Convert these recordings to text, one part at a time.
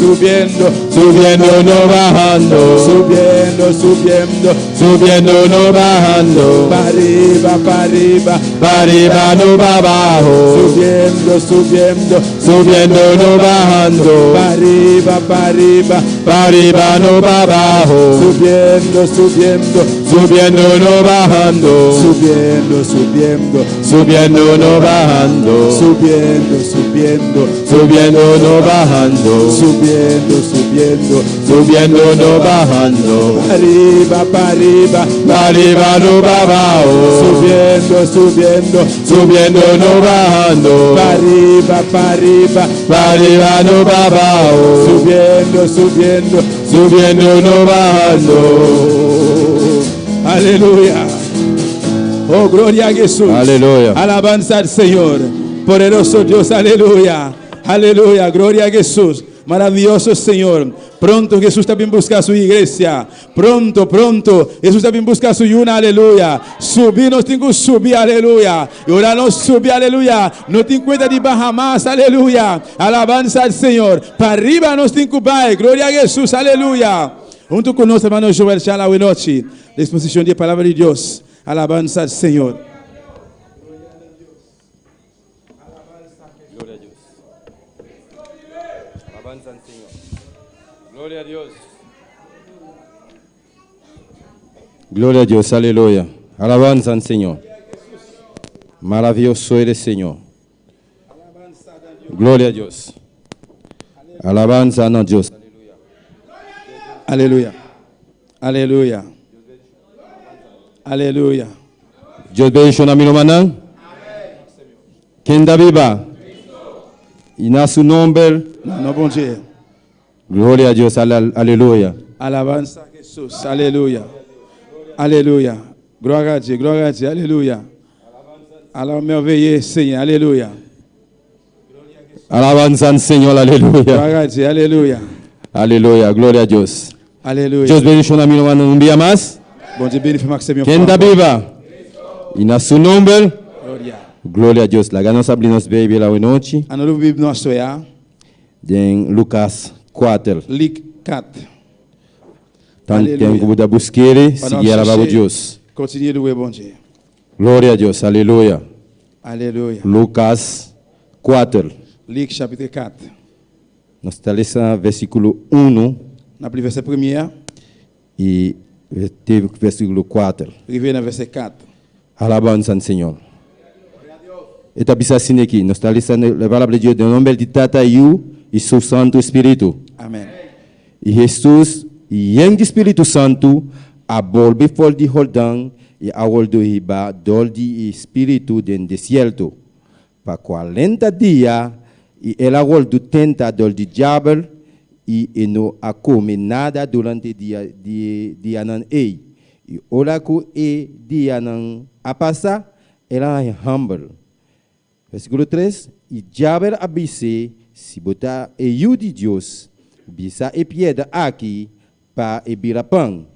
Subiendo, Subiendo, no bajando. Subiendo, subiendo. Subiendo, no bajando. Pa ariba, pa ariba. Pa ariba, no pa abou. Subiendo, subiendo. Subiendo, no bajando. Pa ariba, pa ariba. Pa ariba, no pa abou. Subiendo, subiendo. Subiendo, no bajando. Subiendo, subiendo. Subiendo, no bajando. Subiendo, subiendo. Subiendo, no bajando. Subiendo, subiendo. Subiendo, no bajando. Pa ariba, pa ariba. Pa ariba, no pa abou. Subiendo, subiendo. Subiendo, no bajando. Pa ariba, pa ariba. Pa ariba, no pa abou. Subiendo, subiendo. Subiendo, no bajando. Aleluya. Oh, gloria a Jesús. Aleluya. Alabanza al Señor. Poderoso Dios, aleluya. Aleluya, gloria a Jesús. Maravilloso Señor. Pronto Jesús ta bin buska su iglesia. Pronto, pronto. Jesús ta bin buska su yunan, aleluya. Subi, nos tin ku subi, aleluya. I ora nos subi, aleluya. No tin kuenta di baha mas, aleluya. Alabanza al Señor. Pa ariba nos tin ku bai. Gloria a Jesús, aleluya. Huntu ku nos, ruman Joel Chala, nochi. Eksposishon di palabra di Dios. Alabanza al Señor. Gloria a Dios. Alabanza al Señor. Gloria a Dios. Gloria a Dios, aleluya. Alabanza al Señor. Maravilloso eres, Señor. Gloria a Dios. Alabanza a Dios. Aleluya. Aleluya. Aleluya. Dios bendishoná mi rumannan. Ken ta biba? I na su nòmber. No, bon dia. Gloria a Dios, aleluya. Alabanza a Jesús. Aleluya. Aleluya. Gloria a Dios, gloria a Dios. Aleluya. Ala merveilleux Seigneur. Aleluya. Alabanza al Señor, aleluya. Gloria a Dios. Aleluya. Aleluya, gloria a Dios. Aleluya. Dios bendishoná mi rumannan un dia mas. Bon dia, bendishoná Maximio. Ken ta biba? I na su nòmber. Gloria. Gloria a Dios. Laga nos habri nos Beibel awe nochi. Annou louvri Bib nou aswè a. Den Lucas 4. Lik 4. Tanten ku bo ta busk'é, sigui alabá bo Dios. Kontinue louwe Bondye. Gloria a Dios, aleluya. Aleluya. Lucas 4. Lik chapit 4. Nos ta lesa versíkulo 1. N ap li vèsè premye a. I te versíkulo 4. Rive nan vèsè 4. Alabanza al Señor. E ta bisa asina aki, nos ta lesa e palabra di Dios den nomber di Tata, Yu i su Santu Spiritu. Amen. I Hesus, yen di Spiritu Santu, a bolbe for di Jordan i a wòrdu hibá dor di e Spiritu den desierto pa kuarenta dia, i el a wòrdu tentá dor di diabel, i e no a kome nada durante di e dianan ei. I ora ku e dianan a pasa, el a haña hamber. Versíkulo 3, I diabel a bis'é, Si bo ta e Yu di Dios, bisa e piedra aki pa e bira pan.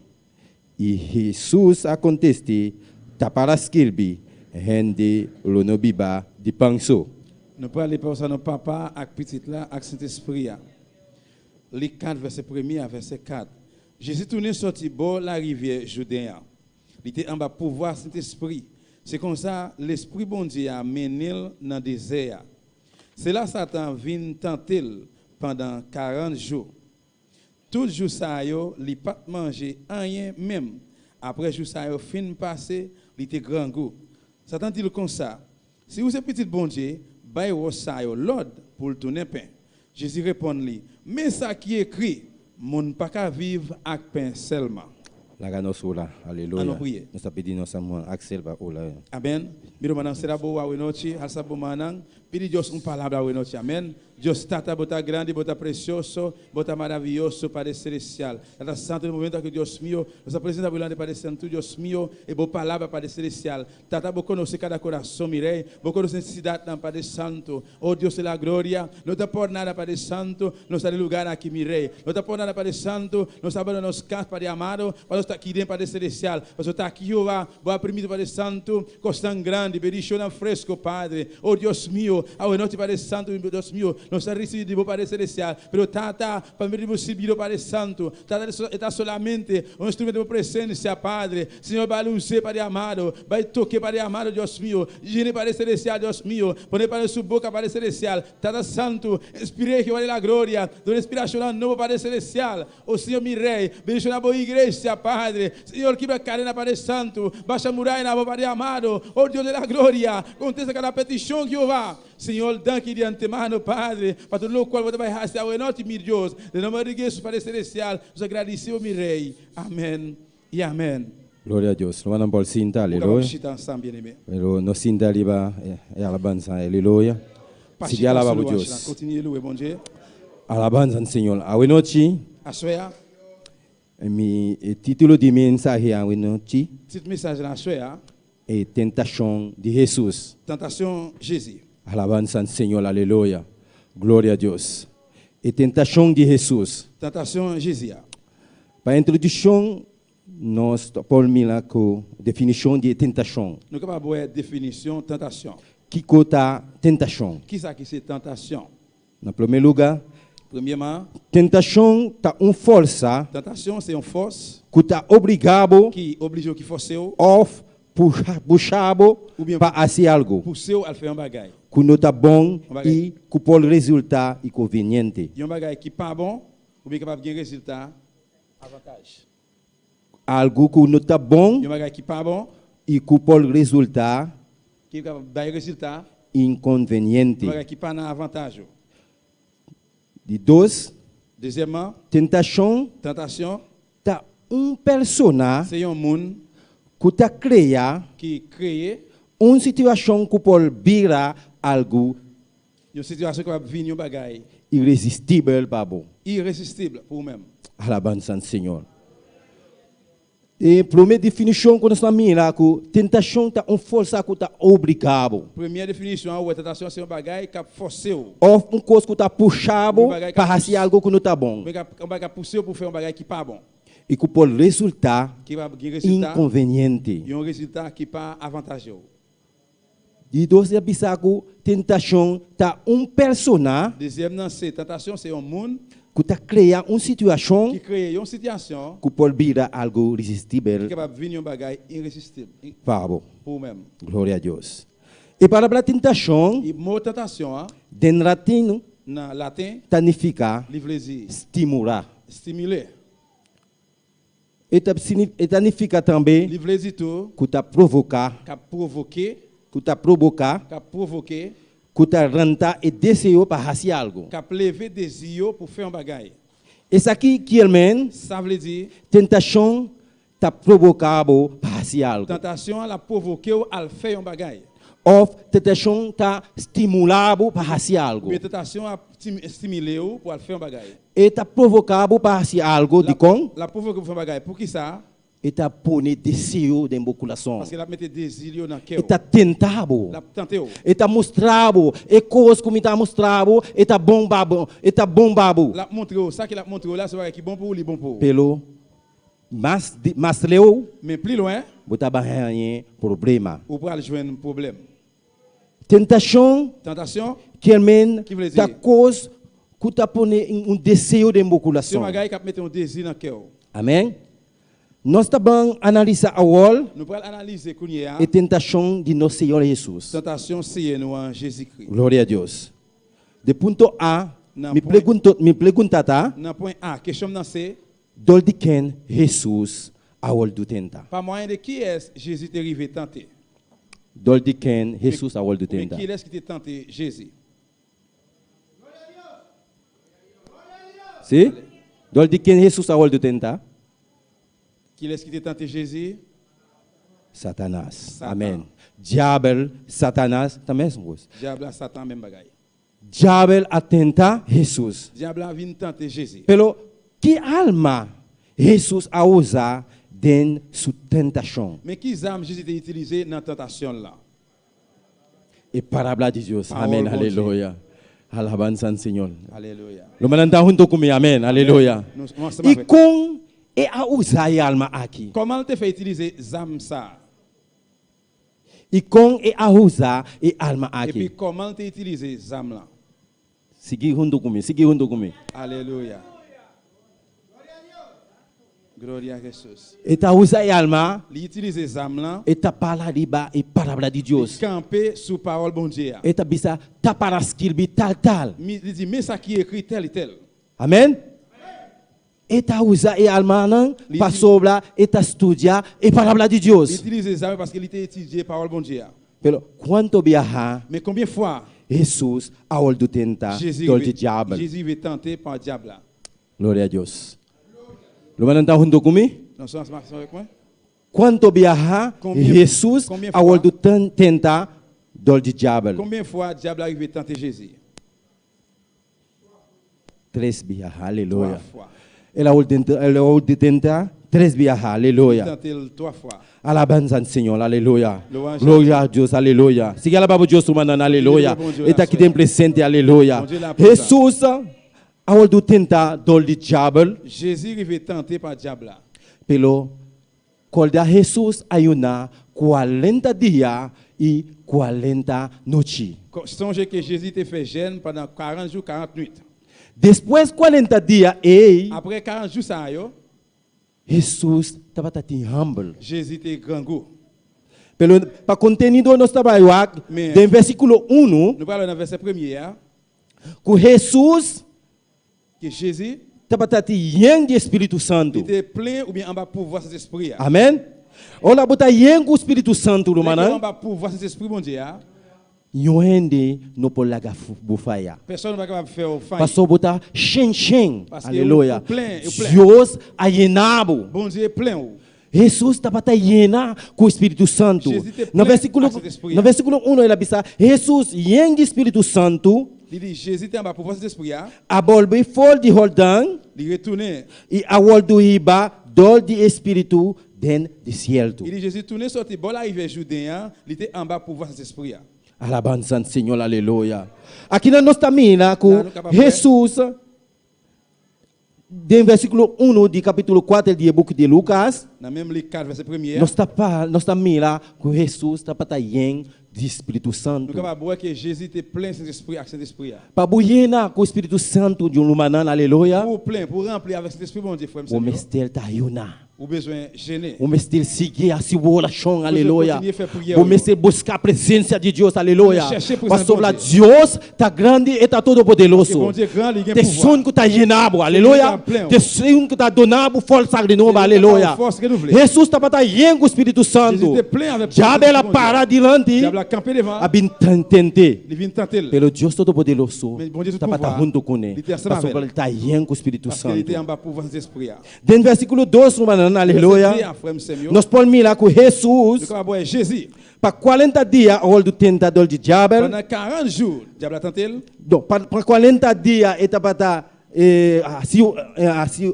I Hesus a kontest'é, Ta para skirbi, Hende lo no biba di pan so. Nou prale pa sa nou Papa ak Pitit la ak Sentespri a. Lik 4 vèsè premye a vèsè 4. Jezi tounen sòti bò larivyè Jouden an. Li te anba pouvwa Sentespri. Se konsa, Lespri Bondye a mennen l nan dezè a. Se la Satan vin tante l pandan 40 jou. Tout jou sa yo, li pa t manje anyen menm. Apre jou sa yo fin pase, li te grangou. Satan di l konsa, Si ou se Pitit Bondye, bay wòch sa yo lòd pou l tounen pen. Jezi reponn li, Men sa ki ekri, 'Moun pa ka viv ak pen sèlman. Laga nos ora. Aleluya. Annou priye. Nos ta pidi nos ruman Axel pa ora. Amèn. Mi rumannan sera bo awe nochi, halsa bo mannan, pidi Dios un palabra awe nochi. Amèn. Dios Tata, bo ta grandi, bo ta presioso, bo ta maravioso, Padre Celestial. Tata Santu, den momento aki, Dios mio, nos ta presenta bo delante, Padre Santu, Dios mio, e bo palabra, Padre Celestial. Tata, bo konosé kada kurason, mi Rei. Bo konosé nesesidatnan, Padre Santu. O Dios di la gloria, no ta por nada, Padre Santu, nos ta den lugar aki, mi Rei. No ta por nada, Padre Santu, nos ta abandoná nos kas, Padre amado, pa nos ta aki den, Padre Celestial. Pasobra ta aki, Jehová, bo a permiti, Padre Santu, kosnan grandi, bendishonnan fresko, Padre. O Dios mio, awe nochi, Padre Santu, Dios mio, Nos a risibí di bo Padre Selestial. Pero Tata, pa medio di bo sirbido Padre Santu, Tata, e ta solamente un instrumento di bo presencia, Padre. Señor, bai lus'é, Padre amado. Bai tok'é, Padre amado, Dios mio. Yen'é, Padre Celestial, Dios mio. Pone Padre su boca, Padre Celestial. Tata Santu, inspir'é, Jehová di la gloria. Dun'é inspiracionnan nobo, Padre Celestial. O Señor mi Rey, bendiciona bo iglesia, Padre. Señor, kibra cadena, Padre Santu. Basha muraya na bo, Padre amado. O Dios de la gloria, contesta cada peticion, Jehová. Señor, danki di antemano, Padre, pa tur locual bo ta bay haci awe nochi, mi Dios. Den nomber di Jesus, Padre Celestial, nos a gradici bo, mi Rey. Amen y amen. Gloria a Dios. Lo nan por sinta, Bo aleluya. shita ansan, bieneme. Pero no sinta riba e alabansa, aleluya. Pa Sigui shita alaba solo bo wan shita. Dios. Continue loe, bon dje. Alabansa al Señor. Awe nochi, Asoya. mi e titulo di mi mensahe awe nochi Tit mesaj la asoya. e tentashon di Hesus. Tentacion Jezi. Alabansa al Señor, aleluya. Gloria a Dios. E tentashon di Hesus. Tentacion Jezi a. Pa introduccion nos ta por mira cu definicion di e tentacion. Nou kapab wè definisyon tantasyon. Kico ta tentacion? Kisa ki se tantasyon? Na prome luga, Premyeman. Tentacion ta un forsa. Tantasyon se yon fòs. Cu ta obliga bo. Ki oblije w, ki fòse w. Of pusha bo Oubyen pa haci algo. Pouse w al fè yon bagay. Cu no ta bon Yon bagay. y cu por resulta inconveniente. Yon bagay ki pa bon oubyen kapab gen rezilta avantaj. Algu ku no ta bon. Yon bagay ki pa bon. I ku por resultá. Ki kapab bay rezilta. Inkonveniente. Yon bagay ki pa nan avantaj ou. Di dos. Dezyèmman. Tentashon. Tantasyon. Ta un persona. Se yon moun. Ku ta krea. Ki kreye. Un situashon ku por bira algu. Yon sitiyasyon kapab vin yon bagay. Iresistibel pa bo. Irresistibel pou ou menm. Alabansa na Señor. E prome definishon ku nos ta mira ku tentashon ta un forsa ku ta obliga bo. Premye definisyon an wè tantasyon se yon bagay kap fòse w. Òf un kos ku ta pusha bo Yon bagay pa kap hasi algu ku no ta bon. Yon bagay kap pouse w pou fè yon bagay ki pa bon. I ku por resulta Ki kapab gen rezilta. inkonveniente. Yon rezilta ki pa avantaje w. Di dos a bisa ku tentashon ta un persona. Dezyèm nan se, tantasyon se yon moun. Ku ta krea un situashon. Ki kreye yon sitiyasyon. Ku por bira algu risistibel. Ki kapab vin yon bagay iresistib. Pa bo. Pou ou menm. Gloria a Dios. E palabra tentashon. E mo tantasyon an. Den latin. Nan laten. Ta nifiká. Li vle di. Stimulá. Stimile. E ta e ta nifiká tambe. Li vle di tou. Ku ta provoká. K ap pwovoke. Ku ta proboká. K ap pwovoke. Ku ta ranta e deseo pa hasi algu. K ap leve dezi yo pou fè yon bagay. Esaki kier men. Sa vle di. Tentashon ta proboká bo pa hasi algu. Tantasyon an l ap pwovoke w al fè yon bagay. Òf tentashon ta stimulá bo pa hasi algu. Oubyen tantasyon ap stimile w pou al fè yon bagay. E ta provoká bo pa hasi algu. Dikon? L ap pwovoke w pou fè yon bagay. Poukisa? E ta pone deseo den bo kurason. Paske l ap mete dezi l yo nan kè E w. ta tenta bo. L ap tante w. E ta mustra bo e kos ku mi ta mustra bo, e ta bon pa bo, e ta bon pa bo. L ap montre w sa ke l ap montre w la se bagay ki bon pou ou, li bon pou ou. Pero mas mas leu. Men pli lwen. Bo ta bay haña problema. Ou pral jwenn pwoblèm. Tentashon. Tantasyon. Kier men Ki vle di. ta kos ku ta pone un deseo den bo Se yon kurason. bagay k ap mete yon dezi nan kè w. Amen. Nos ta ban analisa awor. Nou pral analize kounye a. E tentashon di nos Señor Hesus. Tantasyon Seyè nou an Jezikri. Gloria a Dios. De punto A, Nan mi pwen. pregunto, mi pregunta ta. Nan pwen A, kesyon m nan se. Dor di ken Hesus a wòrdu tenta? Pa mwayen de kiyès Jezi te rive tante? Dor di ken Hesus a wòrdu Oubyen tenta? kilès ki te tante Jezi? Si? Dor di ken Hesus a wòrdu tenta? Kilès ki te tante Jezi? Satanas. Satan. Amèn. Diabel, Satanas, ta mesun kos. Dyab la, Satan, menm bagay. Diabel a tenta Hesus. Diab la vin tante Jezi. Pero, ki alma Hesus a usa den su tentashon? Men ki zam Jezi te itilize nan tantasyon l lan? E parabla di Dios. Pawòl Amen, Bondye. aleluya. Alabansa al Señor. Aleluya. Lo mannan ta hunto ku mi. Amen, aleluya. Nou nou ansanm I avèk. kon e a usa e alma aki? Kòman l te fè itilize zam sa a? I kon e a usa e alma Epi aki? kòman l te itilize zam lan? Sigui huntu ku mi, sigui huntu ku mi. Aleluya. Gloria a Jesus. E ta usa e alma. Li itilize zam lan. E ta parla riba e palabra di Dios. Li kanpe sou pawòl Bondye a. E ta bisa, Ta para skirbi tal tal. Mi, li di, men sa ki ekri tèl i tèl. Amen. E ta usa e almanan pasobra e ta studia e palabra di Dios. Li itilize zam yo paske li te etidye pawòl Bondye a. Pero kuantu biaha Men konbyen fwa Hesus a wòldu tenta Jezi dor di rive diabel? Jezi rive tante pa dyab la. Gloria a Dios. Rumannan ta huntu ku mi? Nou sou ansanm avèk mwen? Kuantu biaha Konbyen Hesus konbyen a fwa wòldu tenta dor di diabel? Konbyen fwa dyab la rive tante Jezi? Tres biaha, Twa aleluya. fwa. El a wòldu el a wòldu tenta tres biaha, Li aleluya. tante l twa fwa. Alabanza al Señor, aleluya. Louange a Gloria a Dios, aleluya. Sigui alaba bo Dios, rumannan, Kontinue aleluya. bo Bondye E ta la aki soya. den presente, aleluya. Bondye la prezan. Hesus a wòldu tenta dor di diabel. Jezi rive tante pa dyab la. Pero Kòrda Hesus a yuna kuarenta dia i kuarenta nochi. Sonje ke Jezi te fè jèn pandan 40 jou 40 nwit. Despues kuarenta dia ei. Apre 40 jou sa yo. Hesus tabata tin hamber. Jezi te grangou. Pero pa kontenido nos ta bai wak Men, den vèrsikulo unu. Nou pral wè nan vèsè premye a. Ku Hesus. Ke Jezi. Tabata tin yen di e Spiritu Santu. Li te plen oubyen anba pouvwa Sentespri a. Amen. Ora bo ta yen ku Spiritu Santu, Lè ke rumannan. ou anba pouvwa Sentespri Bondye a. Yon hende no por laga bo faya. Pèsòn pa kapab fè ou fayi. Pasobra bo ta shen shen. Paske ou Aleluya. plen, ou plen. Dios a yena bo. Bondye plen ou. Hesus tabata yena ku Spiritu Santu. Jezi te Na plen versíkulo ak Sentespri a. na versíkulo uno el a bisa, Hesus yen di Spiritu Santu. Li di, Jezi te anba pouvwa Sentespri a. A bolbe for di Hordan. Li retounen. I a wòrdu hiba dor di e Spiritu den desierto. Li di, Jezi tounen soti bò larivyè Jouden an, li te anba pouvwa Sentespri a. Alabansa al Señor, aleluya. Akinan nos ta mira ku La nou kapab wè. Hesus. Den versíkulo unu di kapítulo kuater di e buki di Lukas, Nan menm Lik 4 vèsè premye a. nos ta pa nos ta mira ku Hesus tabata yen di Spiritu Nou Santu. kapab wè ke Jezi te plen Sentespri ak Sentespri a. Pa bo yena ku Spiritu Santu di un rumannan, aleluya. Pou ou plen, pou ou ranpli avèk Sentespri Bondye, frè m Bo sè m yo. mester ta yuna. Ou bezwen jene. Bo mester sigui hasi bo orashon, Ou bezwen aleluya. kontinye fè priyè Bo ou yo. mester buska presensia di Dios, aleluya. Bezwen chèche prezans Pasobra Bondye. Dios ta grandi, e ta todopoderoso. Paske Bondye gran, li gen Te pouvwa. esun ku ta yena bo, Se li aleluya. ka plen ou. Te esun ku ta duna bo forsa renoba, Se li ka ba ou aleluya. fòs renouvle. Hesus tabata yen ku Spiritu Santu. Jezi te plen avèk Diabel a Bondye. para dilanti, Diab la kanpe devan. a bin tent'é. Li vin tante l. Pero Dios Todopoderoso Men Bondye tout tabata pouvwa, huntu kuné, li te ansanm avè l. pasobra li ta yen ku Spiritu Paske li te Santu. anba pouvwa Sentespri a. Den versíkulo dos, rumannan, aleluya, Vèsè 2 a, frè m, sè m yo, nos por mira ku Hesus nou kapab wè Jezi. pa kuarenta dia a wòrdu tenta dor di diabel. Pandan 40 jou, dyab la tante l. No, pa pa kuarenta dia e tabata hasi hasi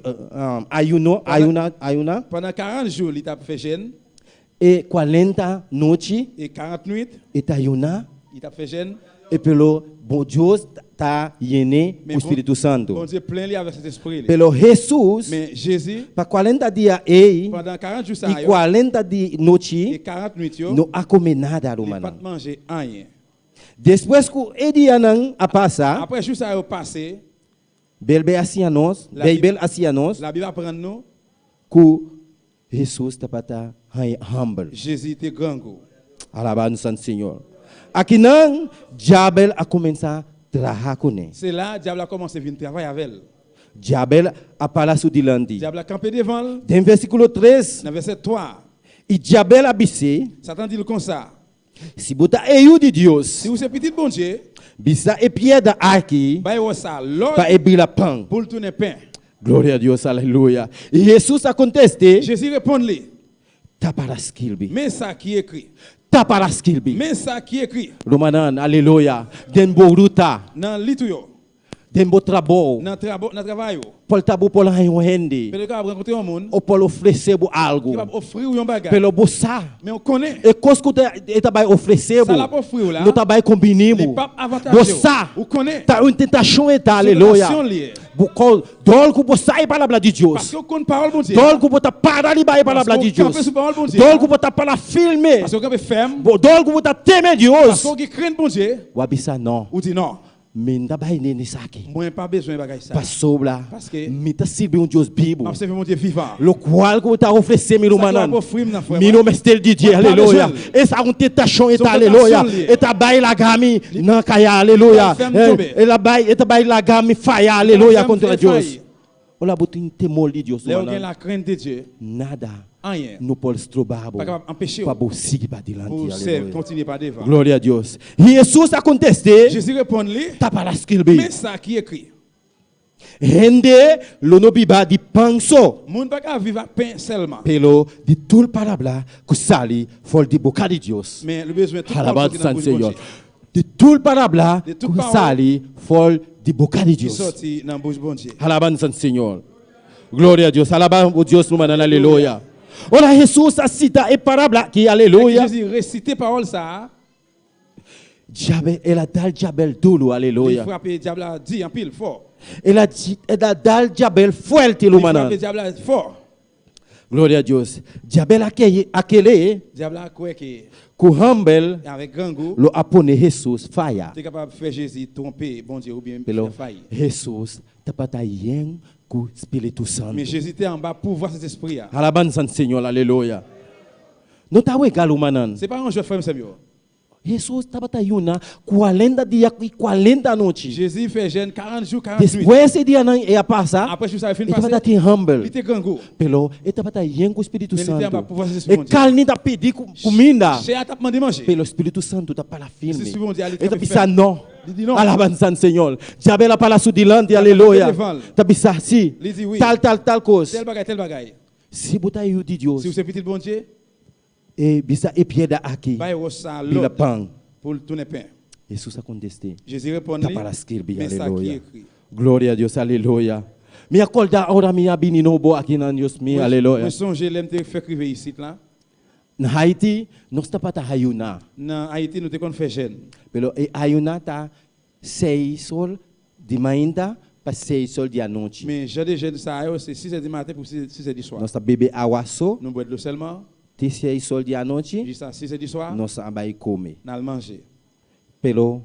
ayuno, ayuna, ayuna. Pandan 40 jou li t ap fè jèn. E kuarenta nochi. E 40 nuit. E ta yuna. Li t ap fè jèn. E pero bon Dios ta yene ku Spiritu Santu. Men Bondye plen li avèk Sentespri li. Pero Hesus. Men Jezi. Pa kuarenta dia ei. Pandan 40 jou sa yo. I kuarenta di nochi. E 40 nuit yo. No a kome nada, rumannan. Li pa t manje anyen. Despues ku e dianan a pasa. Apre jou sa yo pase. Belbe a siña nos, Beibel a siña nos. Labib aprann nou. Ku Hesus tabata haña hamber. Jezi te grangou. Alabansa na Señor. Akinan diabel a kuminsá traha kuné. Se la diab la kòmanse vin travay avè l. Diabel a para su dilanti. Diab la kanpe devan l. Den vèsikulo 3. Nan vèsè 3. I diabel a bis'é. Satan di l konsa. Si bo ta e Yu di Dios. Si ou se pitit Bondye. Bisa e piedra aki. Bay wòch sa a lòd. Pa e bira pan. Pou l tounen pen. Gloria a Dios, aleluya. I Hesus a kontest'é. Jezi reponn li. Ta para skirbi. Men sa ki ekri. Ta para skirbi. Men sa ki ekri. Rumannan, aleluya. Den bo ruta. Nan lit ou yo. Den bo trabou. Nan trabou, nan travay ou. Por ta bo por haña un hende. Pero yo kapab rankontre yon moun. O por ofresé bo algu. Ki kapab ofri ou yon bagay. Pero bo sa. Men ou konnen. E kos ku ta e ta bai ofresé bo. Sa lap ofri ou la. No ta bai konbini bo. Li pap avantaje ou. Bo sa. Ou konnen. Ta un tentashon e ta, Se yon aleluya. tentasyon li ye. Bo ko dòl ku bo sa e palabra di Dios. Paske ou konn pawòl Bondye a. Dòl ku bo ta para riba e palabra di Paske ou Dios. kanpe sou pawòl Bondye a. Dòl ku bo ta para firme. Paske ou kanpe fèm. Bo dòl ku bo ta teme Dios. Paske ou gen krent Bondye. Wa bisa nò. Ou di nò. Mi n ta bai den esaki. Mwen pa bezwen bagay sa. Pasobra Paske. mi ta sirbi un Dios bibu. Map sèvi Bondye vivan. Lokual ku bo ta ofresé mi Sa ki rumannan, wap ofri m nan frè mi mwen. no mester di dje, Mwen pa aleluya. bezwen l. Esa un tentashon e Se un ta, aleluya. tentasyon l ye. E ta bai laga mi nan kaya, Li aleluya. pral fè m tonbe. E la bai, e ta bai laga mi faya, Li pral aleluya, fè m kontra Dios. defayi. Ora bo tin temor di Dios, Lè ou gen rumannan, lakrent de Dye, nada anyen no por stroba bo pa kapab anpeche pa w bo sigui padilanti, pou w sèvi, aleluya. kontinye pa devan. Gloria a Dios. Hesus a kontest'é, Jezi reponn li, Ta para skirbi. Men sa ki ekri. Hende lo no biba di pan so. Moun pa ka viv ak pen sèlman. Pero di tur palabra ku sali for di boka di Dios. Men nou bezwen tout pawòl Alabansa soti nan al bouch Señor. Bondye. Di tur palabra Di tout ku pawòl sali for di boka di ki Dios. soti nan bouch Bondye. Alabansa al Señor. Gloria a Dios. Alaba bo Dios rumannan. Aleluya. Ora Hesus a sita e parabla aki, Lè ki aleluya. Jezi resite pawòl sa a. Djabel, el a dal djabel duru, Li aleluya. frape dyab la di anpil, fò. El a di, el a dal djabel fuerte, Li rumannan. frape dyab la fò. Gloria a Dios. Djabel a keye, a kere. Dyab la kwè ke. Ku hambel. Avèk grangou. Lo a pone Hesus faya. Te kapab fè Jezi twonpe Bondye oubyen Pero fè fayi. Hesus tabata yen ku Spiritu Santu. Men Jezi te anba pouvwa Sentespri a. Alabansa al Señor, aleluya. No ta wega rumannan. Se pa yon jwèt frè m sè m yo. Hesus tabata yuna kuarenta dia i kuarenta anochi. Jezi fè jèn 40 jou 40 nwit. Despues e dianan ei a pasa, Apre jou sa yo fin e pase, tabata tin hamber. li te grangou. Pero e tabata yen ku Spiritu Men li te Santu. anba pouvwa Sentespri E Bondye. karni ta pidi kuminda. Chè a t ap mande manje. Pero Spiritu Santu ta para firme. Sentespri Bondye a li E ta kanpe bisa fèm. no. Li di non. Alabansa al Señor. Diabel a para su dilanti, Diabel a kanpe aleluya. devan l. Ta bisa si, Li di wi. Tal, tal, tal kos. Tèl bagay, tèl bagay. Si bo ta yu di Dios. Si ou se pitit Bondye. E bisa e piedra aki. Bay wòch sa a Bira lòd pan. pou l tounen pen. Hesus a kontest'é. Jezi reponn Ta li, para skirbi, Men sa ki aleluya. ekri. Gloria a Dios, aleluya. Mi a kòrda ora mi a bini nobo aki nan, Dios mi, aleluya. Mwen sonje lè m te fèk rive isit la. Na Haiti, nos tabata ayuná. Nan Ayiti nou te konn fè jèn. Pero e ayuná ta Seis or di mainta pa seis or di anochi. Men jan de jèn sa yo se sizè di maten pou sizè di swa. Nos ta bebe awa so. Nou bwè dlo sèlman. Te seis or di anochi. Jis a sizè di swa. Nos a bai kome. N al manje. Pero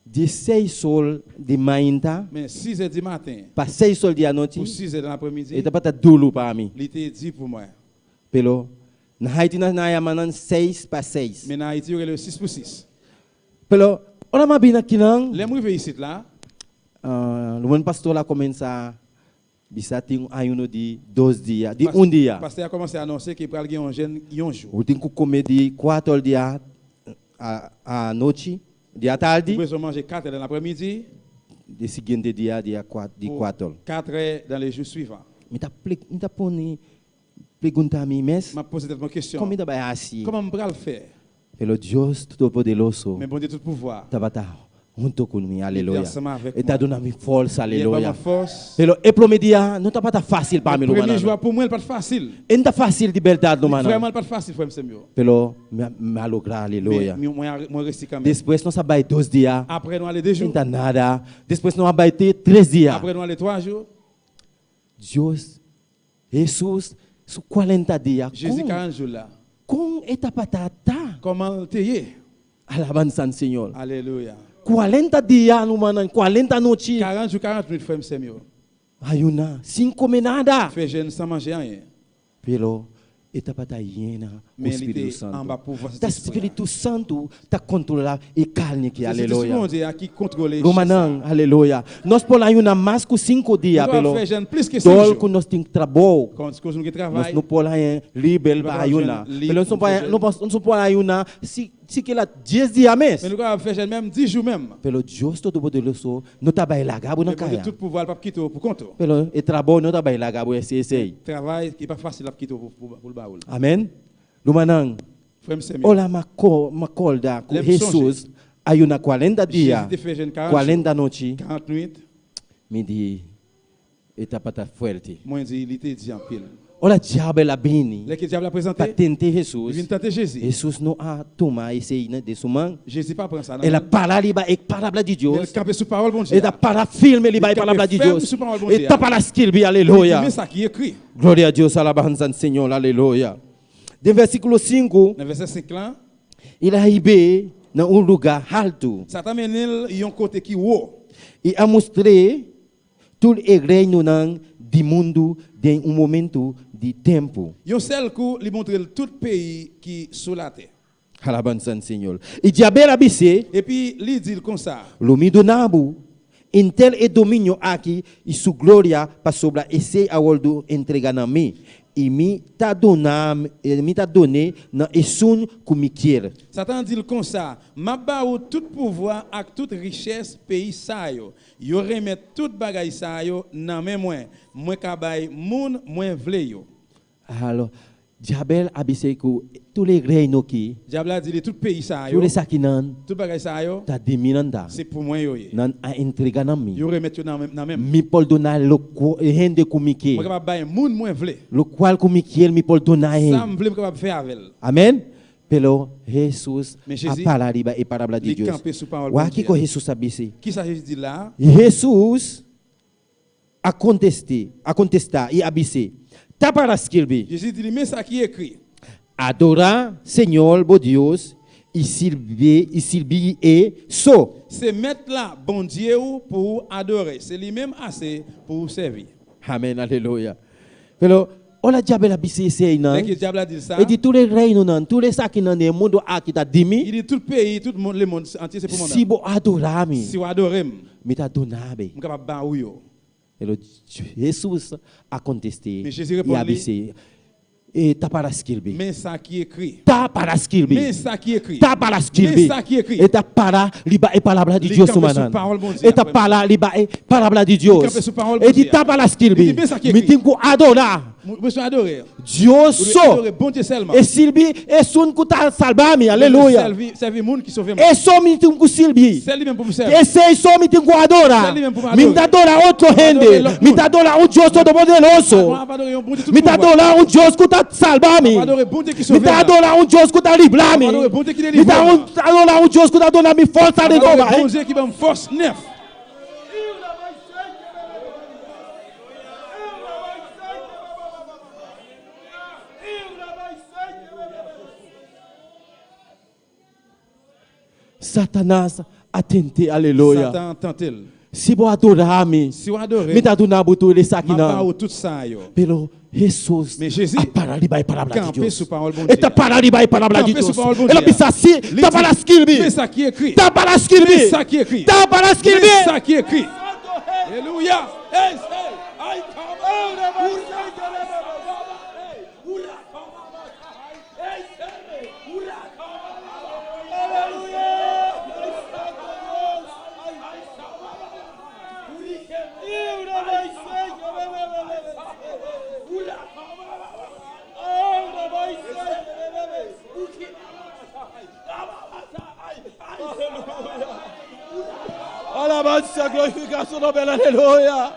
di seis or di mainta. Men sizè di maten. Pa seis or di anochi. Pou sizè nan apremidi. E tabata duru pa mi. Li te di pou mwen. Pero na Haiti nan a yama nan seis pa seis. Men nan Haiti yo rele yo sis pou sis. Pero, ora m'a bini akinan. Lè m rive isit la. Lumen pastor a kuminsá bisa tin un ayuno di dos dia, di un dia. Pastè a kòmanse anonse ke pral gen yon jèn yon jou. Bo tin ku kome di kuater di anochi, di atardi. Ou bezwen manje katrè dan lapremidi. Di siguiente dia, dia di Pou kuater. katrè dan le jou suivan. Mi ta mi ta pone pregunta mi mes. M'ap poze tèt mwen kesyon. Kon mi ta bai hasi? Kòman m pral fè? Pero Dios Todopoderoso. Men Bondye tout pouvwa. Tabata hunto ku mi, Li te aleluya. ansanm avèk E ta mwen. duna mi forsa, Li ban aleluya. mwen fòs. Pero e prome dia no tabata fásil pa mi, Men premye rumannan. jou a pou mwen li pa t fasil. E no ta fásil di bèrdat, rumannan. Vrèman li pa t fasil, frè m sè m yo. Pero mi a mi a logra, aleluya. Men mwen mwen resi kanmenm. Despues nos a bai dos dia. Aprè nou ale de jou. Sin ta nada. Despues nos a bai te tres dia. Aprè nou ale twa jou. Dios Hesus su kuarenta dia Jezi kon 40 jou la. Kon e tabata ta. Kòman l te ye. Alabansa al Señor. Alelouya. Kuarenta dia rumannan, kuarenta nochi. 40 jou 40 nwit frè m sè m yo. Ayuna, sin kome nada. Fè jèn san manje anyen. Pero e tabata yena ku Men li te Spiritu Santu. anba pouvwa Ta Sentespri a. Spiritu Santu ta kontrola e karni ki, Se Sentespri aleluya. Bondye a ki kontwole chè sa. Rumannan, aleluya. Nos por ayuna mas ku sinku dia, Nou kapab pero fè jèn plis ke 5 dor jou. ku nos tin trabou, Kon koz nou gen nos travay, no por haña liber nou pa pa kapab ayuna. jwenn lib Pero nos pou no por fè haña, jèn. no por, nos no por ayuna si, sikiera dies dia mes. Men nou kapab fè jèn menm 10 jou menm. Pero Dios Todopoderoso no ta bai laga bo na Men Bondye kaya. tout pouvwa l pap kite w pou kont ou. Pero e trabou no ta bai laga bo esei esei. Travay ki pa fasil lap kite w pou pou l ba ou l. Amen. Rumannan, Frè m sè m yo. ora m'a ko, m'a korda ku Lè m sonje. Hesus ayuna kuarenta dia, Jezi te fè jèn 40 jou, kuarenta nochi. 40 nwit. Mi di, E tabata fuerte. Mwen di, Li te di anpil. Ora diabel a bini Lè ke dyab la prezante, pa tente li Hesus, vin tante Jezi. Hesus no a tuma esei na den su man. Jezi pa pran sa nan El a men l. para riba e palabra di Men Dios. l kanpe sou pawòl Bondye E ta a. para firme Li riba e kanpe palabra di fèm Dios. sou pawòl E Bondye ta a. para skirbi, Li di, aleluya. Men sa ki ekri. Gloria a Dios, alabansa al Señor, aleluya. Den versikulo sinku, Nan vèsè 5 lan. El a hib'é. Na un lugá haltu. Satan mennen l yon kote ki wo. I a mustr'é tur e reinonan di mundu den un momentu di tempu. Yon sèl kou li montre l tout peyi ki sou latè. Alabansa n Señor. I diabel a bis'é. Epi li di l konsa. Lo mi duna bo inter e dominio aki i su gloria, pasobra esei a wòrdu entregá na mi, i mi ta duna mi ta dun'é na esun ku mi kier. Satan di l konsa, M ap ba ou tout pouvwa ak tout richès peyi sa yo. Yo renmèt tout bagay sa yo nan men mwen, mwen ka bay moun mwen vle yo. Alò, Dyabel a bise ku tur e reino ki. Dyab la di li, Tout peyi sa yo. Tur esaki nan. Tout bagay sa yo. Ta di mi nan ta. Se pou mwen yo ye. Nan a entrega nan mi. Yo remèt yo nan men m. Mi por duna lo hende ku mi ke. Mwen kapab bay moun mwen vle. Lo kual ku mi kier mi por duna e. Sa m vle m kapab fè avè l. Amen. Pero Hesus Men a Jezi, para riba e palabra di li Dios. kanpe sou pawòl Wak Bondye kiko a. Hesus a bise? Kisa Jezi di la a? Hesus A kontest'é, a kontestá i a bis'é, Ta para skirbi. Jezi di li, Men sa ki ekri. Adorá Señor bo Dios i sirbié, i sirbi e so. Se Mèt la, Bondye ou, pou ou adore. Se li menm ase pou ou sèvi. Amèn, alelouya. Pero, ora djabel a bis'é esei nan, Lè ke dyab la di l sa. e di tur e reinonan, tur esakinan den e mundu aki ta di mi. Li di, Tout peyi, tout mond, lemond antye se pou mwen Si menm. bo adorá mi. Si w adore m. Mi ta duna bo. M kapab ba ou yo. Pero Hesus a kontest'é Men Jezi i reponn a li. bis'é, E ta para skirbi. Men sa ki ekri. Ta para skirbi. Men sa ki ekri. Ta para skirbi. Men sa ki ekri. E ta para riba e palabra di Li Dios kanpe sou rumannan. pawòl Bondye E a, ta frè m. para riba e palabra di Li Dios. kanpe sou pawòl E di Bondye a. ta para Li skirbi. di men sa ki Mi ekri. tin ku adorá. Mwen bezwen adore. Dios Ou dwe so. adore Bondye sèlman. E sirbi esun ku ta salba mi. Mwen dwe Aleluya. sèvi, sèvi moun ki sove m. E so mi tin ku sirbi. Sèl li menm pou m sèvi. Esei so mi tin ku adora. Sèl li menm pou m Mi ta adore. adora otro M ap adore hende. lòt Mi moun. ta adora un Dios todopoderoso. Mwen ap adore yon Bondye tout Mi ta pouvwa. adora un Dios ku ta salba mi. M ap adore Bondye ki Mi sove m ta nan. adora un Dios ku ta libra M mi. ap adore Bondye ki Mi delivre ta m nan. adora un Dios ku ta duna mi forsa M di ap adore nobo. Bondye ki ban m fòs nèf. Satanas a tent'é, aleluya. Satan tante l. Si bo adorá mi, Si w adore mi m, ta duna bo tur esaki m ap ba nan. ou tout sa yo. Pero Hesus Men Jezi a para riba e palabra di kanpe Dios. sou pawòl E Bondye ta a. para riba e palabra di Kanpe sou Dios. pawòl El Bondye a a. bisa si, Li ta di, para skirbi. Men sa ki ekri. Ta para skirbi. Men sa ki ekri. Ta para skirbi. Men sa ki ekri. Aleluya! Hey, hey, ay, Alabanza, glorifica su nombre, aleluya.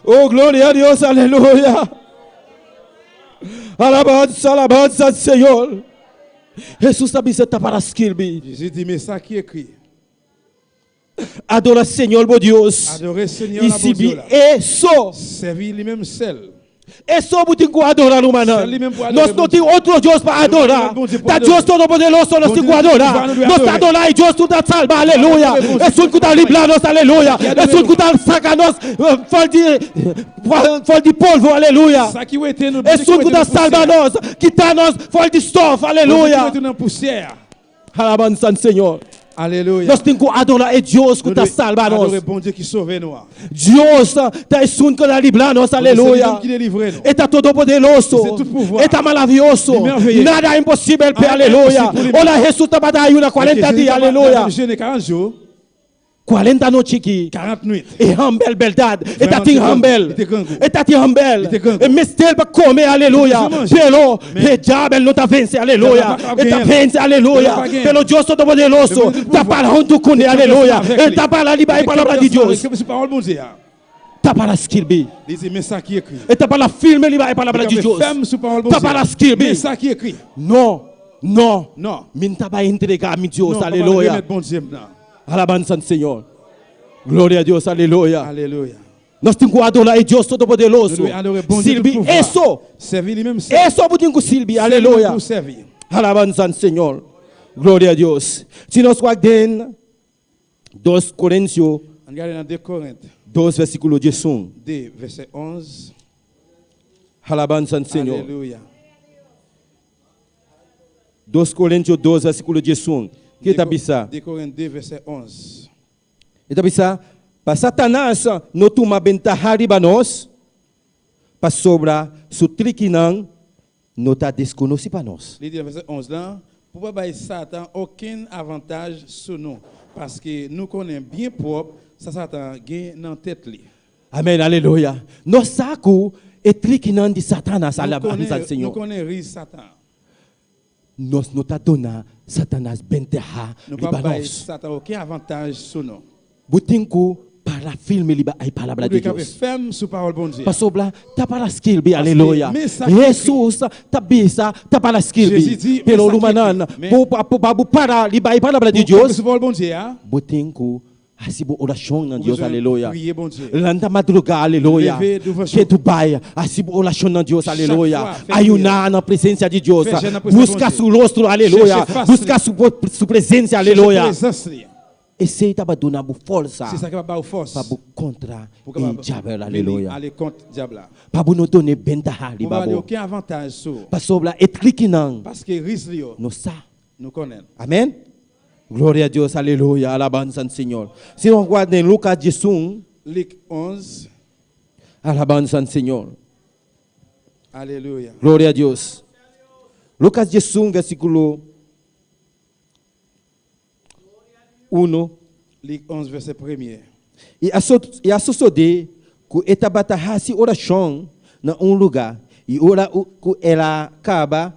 Oh, gloria a Dios, aleluya. Alabanza, alabanza al Señor. Jesús ta bisa ta para skirbi. Jezi di, Men sa ki ekri. Adora Señor bo Dios. Adore Señor I la bo sirbi Dios la. e so. Sèvi li menm sèl. E so bo tin ku adora rumannan. Sèl li menm pou adore Nos no tin otro Dios pa adora. Nou pa tin lòt Bondye pou Ta adore. Dios Todopoderoso nos tin ku Bondye adora. nou dwe Nos ta adore. adora e Dios ku ta salba, aleluya. Adore Bondye. Esun ku ta libra nos, aleluya. Ki adore Esun ku nou. ta saka nos for di for di polvo, aleluya. Sa ki wete nou, Bondye ki Esun ku wete ta nou salba pousyè a. nos, kita nos for di stof, Bondye ki aleluya. wete nou nan pousyè a. Alabansa al Señor. Aleluya. Nos tin ku adora e Dios ku Nou ta dwe salba nos. adore Bondye ki sove nou an. Dios ta esun ku ta libra nos. Bondye se li Aleluya. menm ki delivre nou. E ta todopoderoso. Li se tout pouvwa. E ta maravioso. Li mèveye. Nada imposibel p'e. Anyen Aleluya. enposib pou li menm. Ora Hesus tabata ayuna Lè ke 40 Jezi dia. ta Aleluya. ap jene 40 jou. 40 anochi ki. 40 nwit. E hamber bèrdat. E ta Vrèman tin te grangou. hamber. Li te grangou. E ta tin hamber. Li te grangou. E mester pa kome, aleluya. Li te manje. Pero Men, e diabel no ta vense, aleluya. Diabel pa E ta genyen. vense, aleluya. Diabel pa genyen. Pero Dios Todopoderoso Bondye tout ta pouvwa. para huntu kuné, Li kanpe aleluya. ansanm avèk E li. ta para riba Li e te palabra kanpe di ansanm avèk Dios. li. Kanpe sou pawòl Bondye a. Ta para skirbi. Li di, Men sa ki ekri. E ta para firme riba e palabra Li di kanpe Dios. fèm sou pawòl Ta Bondye a. para skirbi. Men sa ki ekri. No, no. No. Mi n'ta bai entregá mi Dios, Non, pa aleluya. remèt Bondye m nan. Alabansa al Señor. Gloria a Dios, aleluya. Aleluya. Nos tin ku adorá e Dios Todopoderoso. Nou dwe adore Bondye tout Sirbi pouvwa. e so. Sèvi li menm sèl. E so bo tin ku sirbi, Sèl li menm aleluya. pou sèvi. Alabansa al Señor. Gloria a Dios. Si nos wak den 2 Corincio. An gade nan 2 Korent. 2 versiculo 11. 2 vèsè 11. Alabanza al Señor. Aleluya. 2 Corincio 2 versiculo 11. Ki ta bisa? 2 Korent 2 vèsè 11. E ta bisa, Pa Satanas no tuma bentaha riba nos, pasobra su trikinan no ta deskonosí pa nos. Li di nan vèsè 11 lan, Pou pa bay Satan okenn avantaj sou nou, paske nou konnen byen pwòp sa Satan gen nan tèt li. Amèn, alelouya! Nos sa ku e trikinan di Satanas, alabansa al Señor. Nou konnen riz Satan. Nos no ta duna Satanas bentaha Nou pap riba bay nos. Satan okenn avantaj sou nou. Bo tin ku para firme riba e Ou palabra dwe di kanpe Dios. fèm sou pawòl Bondye a. Pasobra ta para skirbi, Paske aleluya. men sa ki ekri. Hesus ta bisa ta para skirbi. Jezi di, men Pero sa ki ekri. rumannan, Men. bo pa bo para riba e palabra di Pou kanpe Dios. sou pawòl Bondye a. Bo tin ku Hasi bo orashon nan Ou Dios, bezwen aleluya. priye Bondye. Lanta madruga, aleluya. Leve douvan Ke jou. tu bai, hasi bo orashon nan Dios, Chak aleluya. fwa, fè Ayuná priyè. nan presensia di Dios. Fè jèn nan prezans Buska Bondye. su rostro, aleluya. Chèche fas li. Buska su su presensia, Chèche aleluya. prezans li. Esei tabata duna bo forsa. Se sa ki ap ba ou fòs. Pa bo kontra Pou e kapab diabel, vini aleluya. ale kont dyab la. Pa bo no done bentaha Pou riba pa ba li bo. oken avantaj sou ou. Pasobra e trikinan. Paske riz li yo. No sa. Nou konnen l. Amen. Gloria a Dios, aleluya, alabanza al Señor. Si nos wak den Lucas 11. Lik 11. Alabanza al Señor. Aleluya. Gloria a Dios. Lucas 11, versículo 1. Lik 11, vèsè premye. I a i a sosodé ku e tabata hasi orashon na un lugá, i ora ku el a kaba,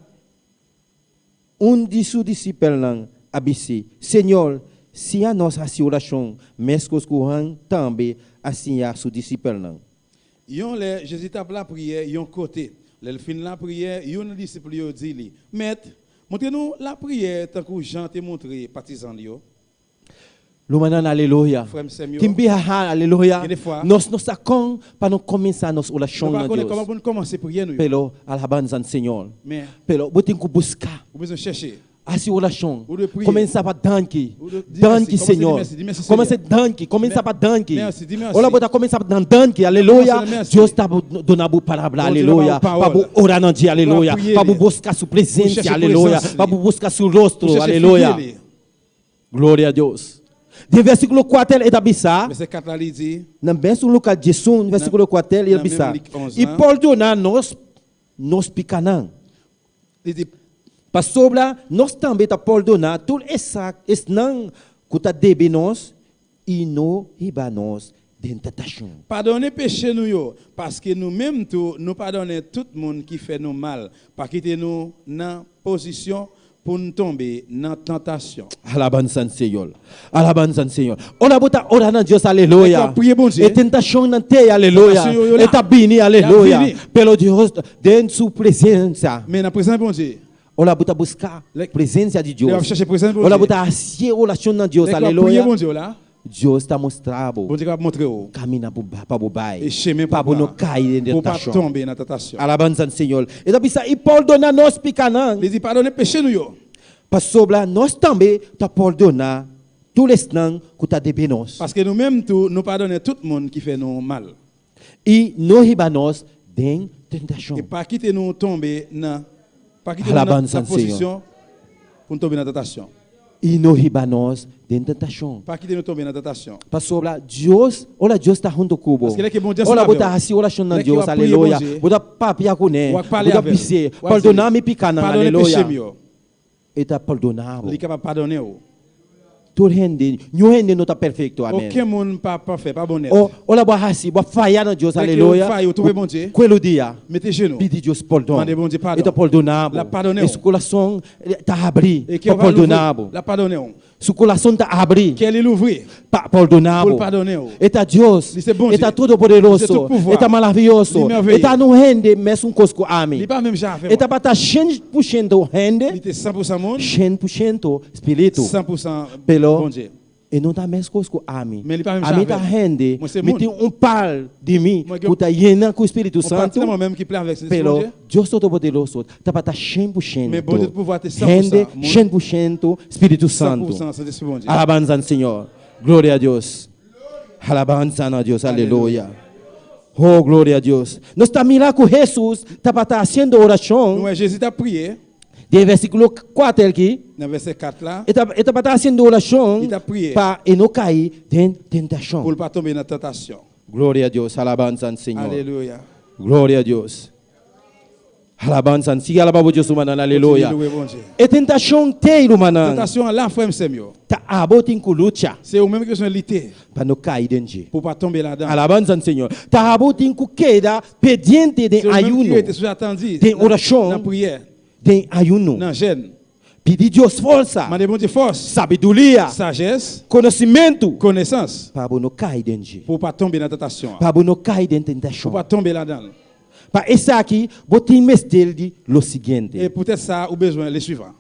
Un di su disipelnan a bis'é, Señor, siña nos hasi orashon, meskos ku Huan tambe a siña su disipelnan. Yon lè, Jezi t ap lapriyè yon kote. Lè l fin lapriyè, youn nan disip li yo di li, Mèt, montre nou lapriyè tankou Jan te montre patizan l yo. Rumannan, aleluya. Frè m, sè m yo, Tin biaha, aleluya. gen de fwa, Nos no sa kon pa no kuminsá nos nou orashon pa na konnen Dios. kòman pou nou kòmanse priyè nou yo. Pero alabansa al Señor. Men, Pero bo tin ku buska. ou bezwen chèche. Hasi orashon. Ou dwe priye. Kuminsá pa danki. Ou dwe di mèsi. Danki, Kòmanse di Señor. mèsi, di mèsi, Kòmanse Senyè. danki. Kuminsá pa danki. Mèsi, di mèsi. Ora bo ta kuminsá pa danki, aleluya. Kòmanse nan mèsi. Dios ta duna bo palabra, Bondye ta ba aleluya. ou pawòl. Pa bo ora nan dje, Pou aleluya. priye Pa bo li. buska su Pou presensia, chèche aleluya. prezans Pa li. bo buska su Pou rostro, chèche aleluya. figi li. Gloria a Dios. Den versíkulo kuater e ta bisa. Vèsè 4 la li di. Nan mesun Lukas 11, versíkulo 4 e ta Nan bisa. menm Lik 11 I lan. pordona nos nos pikanan. Li di. Pasobra nos tambe ta pordona tur esa esnan ku ta debe nos, i no hiba nos den tentashon. Padone peche nou yo, paske nou menm tou nou padonnen tout moun ki fè nou mal. Pa kite nou nan pozisyon pou n tonbe nan tantasyon. Alabansa al Señor. Alabansa al Señor. Ora bo ta ora na Dios, aleluya. Lè ke wap priye Bondye. E tentashonnan t'ei, aleluya. Tantasyon yo yo la. E ta bini, aleluya. Yap vini. Pero Dios den su presencia. Men nan prezans Bondye. Ora bo ta buska Lè presencia di lè wap Dios. chèche prezans Ora Bondye. bo ta hasi orashon na Dios, Lè ke wap priye aleluya. Bondye w la. Dios ta mustra bo. Bondye kapab montre w. Camina pou pa bo bay. E chemen Pa pou bo no pran. kai den Pou w pa tentasyon. tonbe nan tantasyon. Alabansa al Señor. E ta bisa, I pordona nos pikanan. Li di padone peche nou yo. Pasobra nos tambe ta pordona tur esnan ku ta debe nos. Paske nou menm tou nou padone tout moun ki fè nou mal. I no hiba nos den tentashon. E pa kite nou tonbe nan, pa kite nou nan Alabansa al Señor. pozisyon pou nou tonbe nan tantasyon. I no hiba nos den tentashon. Pa kite nou tonbe nan tantasyon. Pasobra Dios, ora Dios ta hunto ku bo. Paske lè ke Bondye ansanm Ora bo avè ta w, hasi orashon nan lè ke Dios, w ap priye aleluya. Bondye, Bo ta papia kuné, w ap bo pale ta avè l, bis'é, w ap di Pordona li, mi pikanan, Padone aleluya. peche m yo. E ta pordona bo. Li kapab padone ou. Tur hende, niun hende no ta perfecto, amen. Oken moun pa pafè, pa bon nèt. O, ora bo a hasi, bo a faya na Dios, Lè ke ou aleluya. faye, ou twonpe Bondye, Kue lo dia, mete jenou, pidi Dios pordon. Mande Bondye padon. E ta pordona bo. L ap padone E ou. su kurason ta habri E kè pa ou va pordona louvri, bo. l ap padone ou. Su kurason ta habri. Kè li louvri. Pa pordona Pou bo. l padone ou. E ta Dios. Li se Bondye. E ta Todopoderoso. Li se tout pouvwa. E ta maravioso. Li mèveye. E ta no hende mesun kos ku ami. Li pa menm jan avè E mwen. tabata 100% hende. Li te 100% moun. 100% spiritu. 100% Pero Bondye. E no ta meskos ku ami. Men li pa menm jan Ami ta avè m. hende, Mwen se mi moun. tin un par di mi Mwen gen ku ta yena ku Spiritu yon pati Santu, nan mwen menm ki plen avèk Sentespri pero Bondye. Dios Todopoderoso tabata shen por Men shento Bondye tout pouvwa te 100 pou hende, 100 moun, shen por shento Spiritu 100 pou Santu. 100 Sentespri Bondye. Alabansa na Señor. Gloria a Dios. Alabansa na Dios. Aleluya. Aleluya. Oh, gloria a Dios. Nos ta mira ku Hesus tabata hasiendo Nou orashon. wè Jezi t ap priye. Den versíkulo kuater aki. Nan vèsè 4 la. E ta, e tabata hasiendo orashon. Li t ap priye. Pa e no kai den tentashon. Pou l pa tonbe nan tantasyon. Gloria a Dios. Alabansa al Señor. Aleluya. Gloria a Dios. Alabansa. Sigui alabá bo Dios rumannan. Aleluya. Kontinye louwe Bondye. E tentashon t'ei rumannan. Tantasyon an la frè m sè m yo. Ta abo tin ku lucha. Se ou menm ki bezwen lite. Pa no kai den dje. Pou w pa tonbe ladan. Alabansa al Señor. Ta abo tin ku keda pendiente den Se ou menm ki ayuno. rete sou atandi. Den orashon. Nan priyè. Den ayuno. Nan jèn. Pidi Dios forsa. Mande Bondye fòs. Sabiduria. Sajès. Konosimentu. Konesans. Pa bo no kai den dje. Pou w pa tonbe nan tantasyon an. Pa bo no kai den tentashon. Pou w pa tonbe ladan l. Pa esaki bo tin mester di lo siguiente. E poutèt sa ou bezwen le suivan.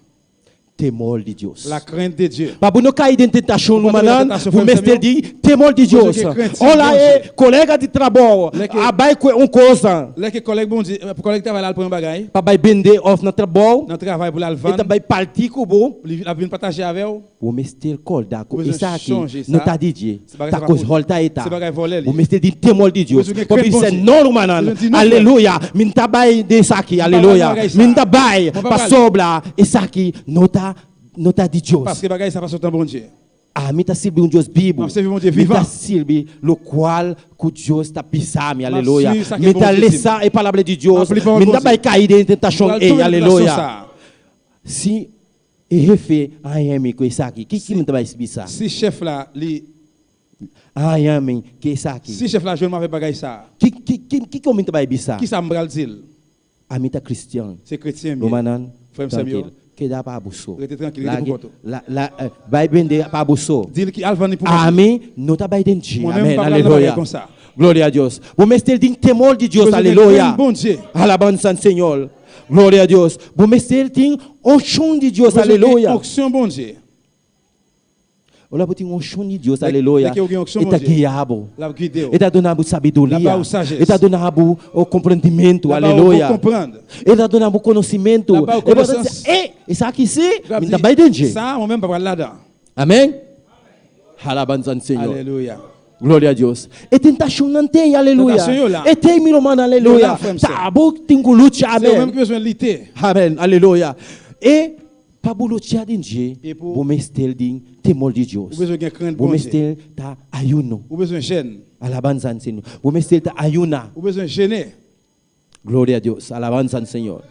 Temor di Dios. La crainte de Dieu. Pa bo no kai den tentashon Pou pa tonbe nan rumannan, tentasyon bo frè m sè m mester yo. di temor di Bezwen Dios. gen krent Ora Bondye. e kolega di trabou Lè ke a bai kue un kosa. Lè ke kòlèg Bondye, kòlèg travay la al pran yon bagay. Pa bai bende òf nan trabou. Nan travay pou l al E ta vann. bai parti ku bo. Li ap vin pataje avè w. Bo mester kòrda ku Ou bezwen esaki chonje no sa. ta di dje, Se bagay ta sa pa kos pou hòlta e ta. Se bagay vòlè li Bo ye. mester di temor di Ou Dios. bezwen gen Bo krent bisa Bondye. no rumannan, Ou bezwen di no frè. aleluya, mi n'ta bai den esaki, M pa pral nan aleluya, bagay mi sa. n'ta bai Mwen pa prale. pasobra esaki no ta no ta di Dios. Paske bagay sa pa sot nan Bondye. Ami ta sirbi un Dios bibu. M ap sèvi Bondye Mi ta vivan. sirbi lokual ku Dios ta bisa mi, M ap aleluya. swiv sa ke Mi ta Bondye di m. lesa e palabra di M Dios. ap li pawòl Mi n'ta Bondye. bai kai den M tentashon pral ei, tonbe nan tentasyon aleluya. sa. Si E hefe haña mi ku esaki, ki ki mi ta bai bisa? Si chèf la li. Haña mi ku esaki. Si chèf la jwenn m avèk bagay sa a. Ki ki ki kiko mi ta bai bisa? Kisa m pral di l? Ami ta kristian. Se kretyen m ye. Rumannan, Frè m sè m yo. trankil. Keda pa bo so. Rete trankil, rete Lage pou kont ou. la la bai bende pa bo so. Di l ki al vann li pou kont li. Ami no ta bai den dje. Mwen menm m Amèn, pa pral nan bagay alelouya. konsa. Gloria a Dios. Bo mester tin temor di Dios, Bezwen gen alelouya. krenn Bondye. Alabansa al Señor. Gloria a Dios. Bo mester tin onshon di Dios, Ou bezwen gen aleluya. onksyon Bondye. Ora bo tin onshon di Dios, Lè aleluya, lè ke ou gen onksyon e ta Bondye, guia bo. l ap gide ou. E ta duna bo L ap sabiduria. ba ou sajès. E ta duna bo o komprendimentu, L ap ba ou bon aleluya. konprann. E ta duna bo konosimentu. L ap ba ou E bo ta konesans. di, e, esaki si, L ap mi ta di, bai den dje. Sa a mwen menm pa pral ladan. Amen. Alabansa al Señor. Aleluya. Gloria a Dios. E tentashonnan t'ei, aleluya. Tentasyon yo la. E t'ei, mi ruman, Yo aleluya. la, frè m, sè. Ta bo tin ku lucha, Se ou menm amen. ki bezwen lite. Amen, aleluya. E pa bo lucha den dje, E pou. bo mester den temor di Dios. Ou bezwen gen krent Bo Bondye. mester ta ayuno. Ou bezwen jèn. Alabansa al Señor. Bo mester ta ayuna. Ou bezwen jene. Gloria a Dios, alabanza al Señor.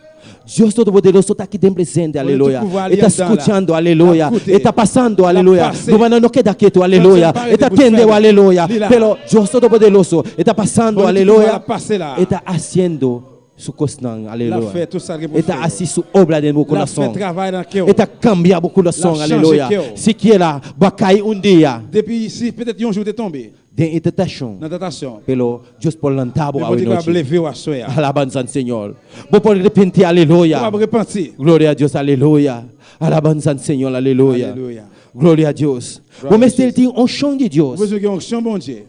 Dios Todopoderoso ta aki den presente, Bondye aleluya. tout pouvwa E li ta anndan la. skuchando, L ap aleluya. koute. E ta pasando, L ap aleluya. pase. Rumannan no keda ketu, Frè m sè aleluya. m pa E rete ta bouch tende, fèmen. aleluya. Li la. Pero Dios Todopoderoso e ta pasando, Bondye tout pouvwa aleluya. l ap pase la. E ta hasiendo su kosnan, L ap aleluya. fè tout sa l gen pou E l ta fè yo. hasi su obra den bo L ap fè kurason. travay nan kè w. E ta kambia bo L kurason, ap chanje aleluya. kè w. Sikiera bo a kai un dia. Depi si petèt yon jou ou te tonbe. Den e tentasyon. Nan tentasyon. Pero Dios por lanta bo Men awe Bondye kapab nochi. leve w aswè a. Alabanza al Señor. Bo por repenti, aleluya. Ou kapab repanti. Gloria a Dios, aleluya. Alabanza al Señor, aleluya. Aleluya. Gloria a Dios. Gloria Bo a mester Jezi. tin onshon di Dios. Ou bezwen gen onksyon Bondye.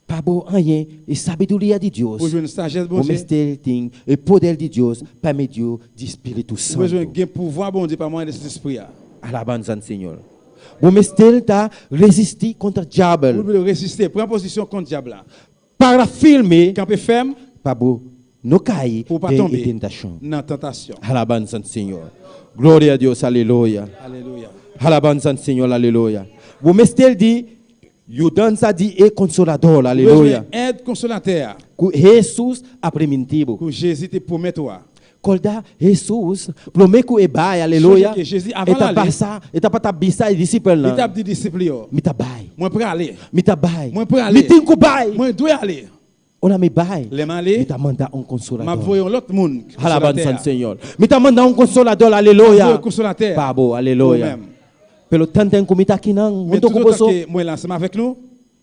Pa bo haña e sabiduria di Dios. Pou jwenn sajès Bo Bondye. mester tin e poder di Dios pa medio di Spiritu Ou bezwen Santo. gen pouvwa Bondye pa mwayen de Sentespri a. Alabanza al Señor. Bo mester ta resisti kontra djabel. Ou dwe resiste, pran pozisyon kont djab la. Para firme. Kanpe fèm. Pa bo no kai Pou w pa den tonbe e tentashon. nan tantasyon. Alabanza al Señor. Gloria a Dios, aleluya. Aleluya. Alabanza al Señor, aleluya. Bo mester di yudansa di e Konsolador, Ou bezwen aleluya. èd Konsolatè a. Ku Hesus a priminti bo. Ku Jezi te pwomèt ou a. Kòlda Hesus promé ku e bai, aleluya, Sonje ke Jezi e avan l ta ale. basa, e tabata bisa e disipelnan. Li t ap di disip li yo. Mi ta bai. Mwen prale. Mi ta bai. Mwen prale. Mi tin ku bai. Mwen dwe ale. Ora mi bai. Lè m ale. Mi ta manda un M ap konsolador. voye yon lòt moun, ki konsolatè Alabansa a. al Señor. Mi ta manda un konsolador, M ap aleluya. voye konsolatè a Pa bo, pou ou aleluya. menm. Pero tanten ku mi ta akinan Men hunto ku toutotan boso. ke mwen la ansanm avèk nou.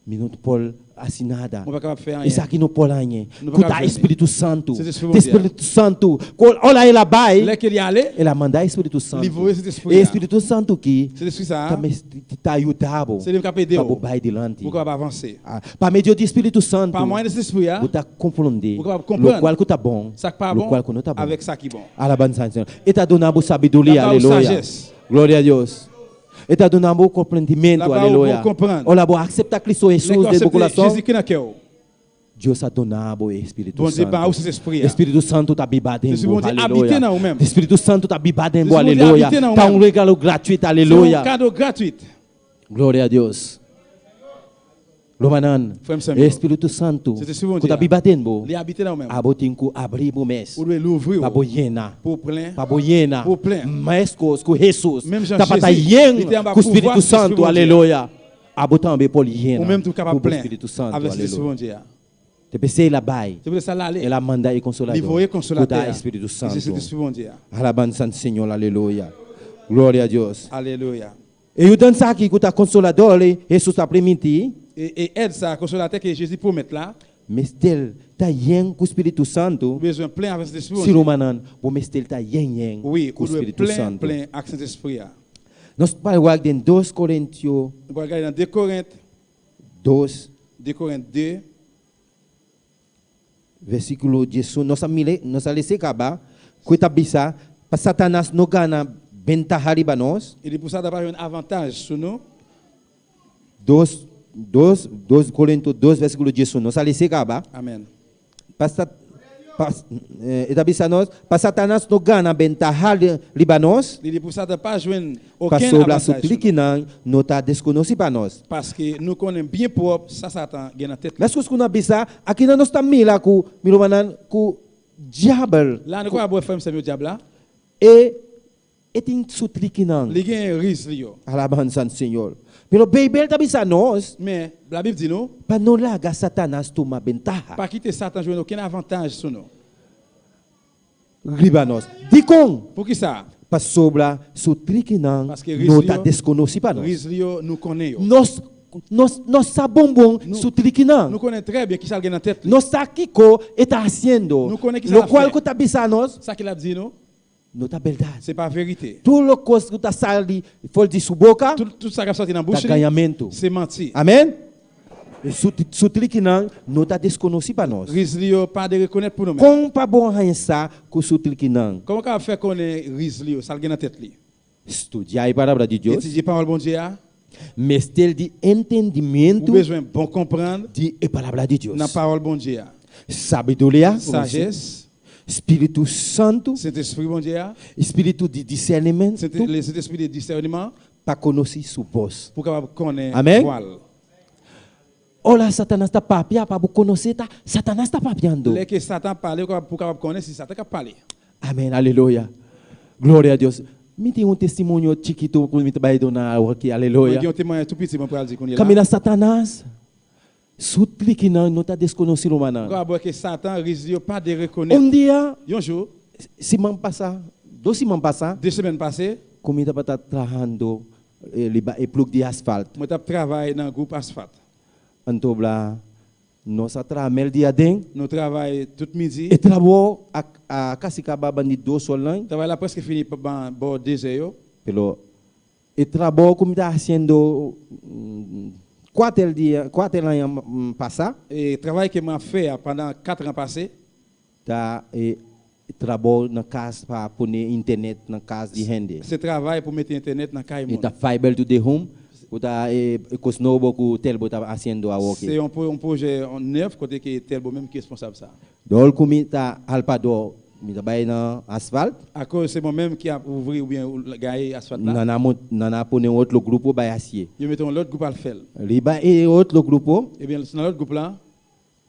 Mi no por Hasi nada. Mwen pa kapab fè anyen. Esaki no por hañ'e. Nou pa Ku kab ta jwenn li. Espíritu Santu. Sentespri Te Bondye a. Espíritu Santu. Ku ora el a bai. Lè ke li ale. El a manda Espíritu Santu. Li voye Sentespri E a. Espíritu Santu ki Sentespri sa a. ta mes ta yuda bo. Se li menm k'ap ede Pa bo ou. bai dilanti. Pou w kapab avanse. Pa medio di Espíritu Santu. Pa mwayen de Sentespri a. Bo ta konprende. Ou kapab konprann. Lokual ku ta bon. Sa k pa bon. Lokual ku no ta bon. Avèk sa ki bon. Alabansa al Señor. E ta duna bo sabiduria. L ap ba ou Aleluya. sajès. Gloria a Dios. E ta duna bo komprendimentu, L ap ba ou bon aleluya. konprann. Ora bo akseptá Kristu Lè Hesus ke w den bo aksepte kurason, Jezikri nan kè w, Dios a duna bo e Espíritu Bondye ba ou Santu. Sentespri a. Espíritu Santu ta biba den Sentespri bo, Bondye abite aleluya. nan ou menm. Espíritu Santu ta biba den bo, Sentespri Bondye aleluya. abite nan ou Ta un menm. regalo gratuit, Se yon aleluya. kado gratuit. Gloria a Dios. Rumannan, Frè m sè m e yo, Espíritu Santu Sentespri ku Bondye ta a, biba den bo, li abite nan ou menm. abo tin ku abri bo mes Ou dwe louvri pa ou bo yena. pou w plen, Pa bo yena. pou w plen. Meskos ku Hesus Menm jan tabata Jezi, yen li te anba ku pouvwa Spiritu Sentespri Santu, Bondye a. aleluya, abo tambe por Ou yena menm tou kapab ku bo plen Spiritu Santu, avèk Sentespri aleluya. Bondye a. Te p'esei el a bai, Se poutèt sa l ale. el a manda e Li Konsolador, voye ku Konsolatè ta a, Spiritu ki se Santu. Sentespri Bondye a. Alabansa al Señor, aleluya. Gloria a Dios. Aleluya. E yudansa aki ku ta Konsolador Hesus a primintí. E èd sa a, Konsolatè ke Jezi pwomèt la. Mester ta yen ku Spiritu Santu. Ou bezwen plen avèk Sentespri Si Bondye. rumannan, bo mester ta yen yen Wi, ku ou dwe Spiritu plen Santu. plen ak Sentespri a. Nos bai wak den dos Korintio. Nou pral gade nan 2 Korent. 2. 2 Korent 2. Versíkulo 11, Nos a mira, nos a lesa kaba, ku e ta bisa, Pa Satanas no gana bentaha riba nos. E di pou Satan pa jwenn avantaj sou nou. Dos, dos, dos Korinto 2, versíkulo 11, Nos a lesa kaba. Amèn. Pa sa, pa, e ta bisa nos, Pa Satanas no gana bentaha riba nos. Li di pou Satan pa jwenn okenn Pasobra su avantaj sou nou. trikinan no ta deskonosí pa nos. Paske nou konnen byen pwòp sa Satan gen nan tèt li. Meskos ku nan bisa, akinan nos ta mira ku mi rumannan ku diabel. La nou kapab wè frè m sè m yo dyab la. E e tin su trikinan. Li gen riz li yo. Alabansa al Señor. Pero Beibel ta bisa nos. Men, Labib di nou. Pa no laga Satanas tuma bentaha. Pa kite Satan jwenn okenn avantaj sou nou. Riba nos. Dikon? Poukisa? Pasobra su trikinan Paske riz no li ta yo, deskonosí pa nos. riz li yo, nou konnen yo. Nos, nos, nos sa bon bon Nou, su trikinan. nou konnen trè byen kisa l gen nan tèt li. Nos sa kiko e ta hasiendo. Nou konnen kisa l ap Lokual fè. ku ta bisa nos. Sa ki l ap di nou. No ta bèrdat. Se pa verite. Tur lokos ku ta sali for di su boka. Tout, tout sa k ap sòti nan Ta bouch li. gañamentu. Se manti. Amèn. E su, su trikinan no ta deskonosí pa nos. Riz li yo pa de rekonèt pou nou menm. Kon pa bon haña sa ku su trikinan? Kòman w kapab fè konnen riz li yo, sa l gen nan tèt li? Studia e Palabra di Dios. Etidye Pawòl Bondye a. Mester di Ou entendimiento bezwen bon konprann di e Palabra di Dios. nan Pawòl Bondye a. Sabiduria, Sajès. Spiritu Santu. Sentespri Bondye a. Spiritu di disernimentu. Le Sentespri de disèneman. Pa konosí su bos. Pou kapab konnen Amén. vwa l. Ora Satanas ta papia, pa bo konosé ta Satanas ta papiando. Lè ke Satan pale, ou kapab pou kapab konnen si Satan kap pale. Amén, aleluya. Gloria a Dios. Mi tin un testimonio chikito ku mi ta bai duna awor aki, Mwen aleluya. gen yon temwayaj tou piti mwen pral di kounye la. Kaminda Satanas su trikinan no ta deskonosí rumannan. Ou kapab wè ke Satan riz li yo pa de rekonèt. Un dia, Yon jou, siman pasa, dos siman pasa, de semèn pase, ku mi tabata trahando riba e plug di asfalt. Mwen tap travay nan gwoup asfalt. Anto bla nos a traha mel di aden. Nou travay tout midi. E trabou a a kasi kaba bandi dos or lan. Travay la preske fini ban bò dezè yo. Pero e trabou ku mi ta hasiendo kuater dia kuater aña pasa. E travay ke mwen ap fè a pandan katran pase. Ta e trabou nan kas pa pone internet nan kas di hende. Se travay pou mete internet nan kay E moun. ta fiber to the home ku ta e kos nobo ku Telbo ta hasiendo awoki. Se yon yon pwojè nèf kote ke Telbo menm ki responsab sa. Dòl ku mi ta al pa dò mi ta bay nan asfalt. Akoz se mwen menm ki ap ouvri oubyen gaye asfalt la. Nan a mont nan a pone yon otro grupo bay hasié. Yo mete yon lòt gwoup al fè l. Riba e otro grupo. Ebyen nan lòt gwoup la.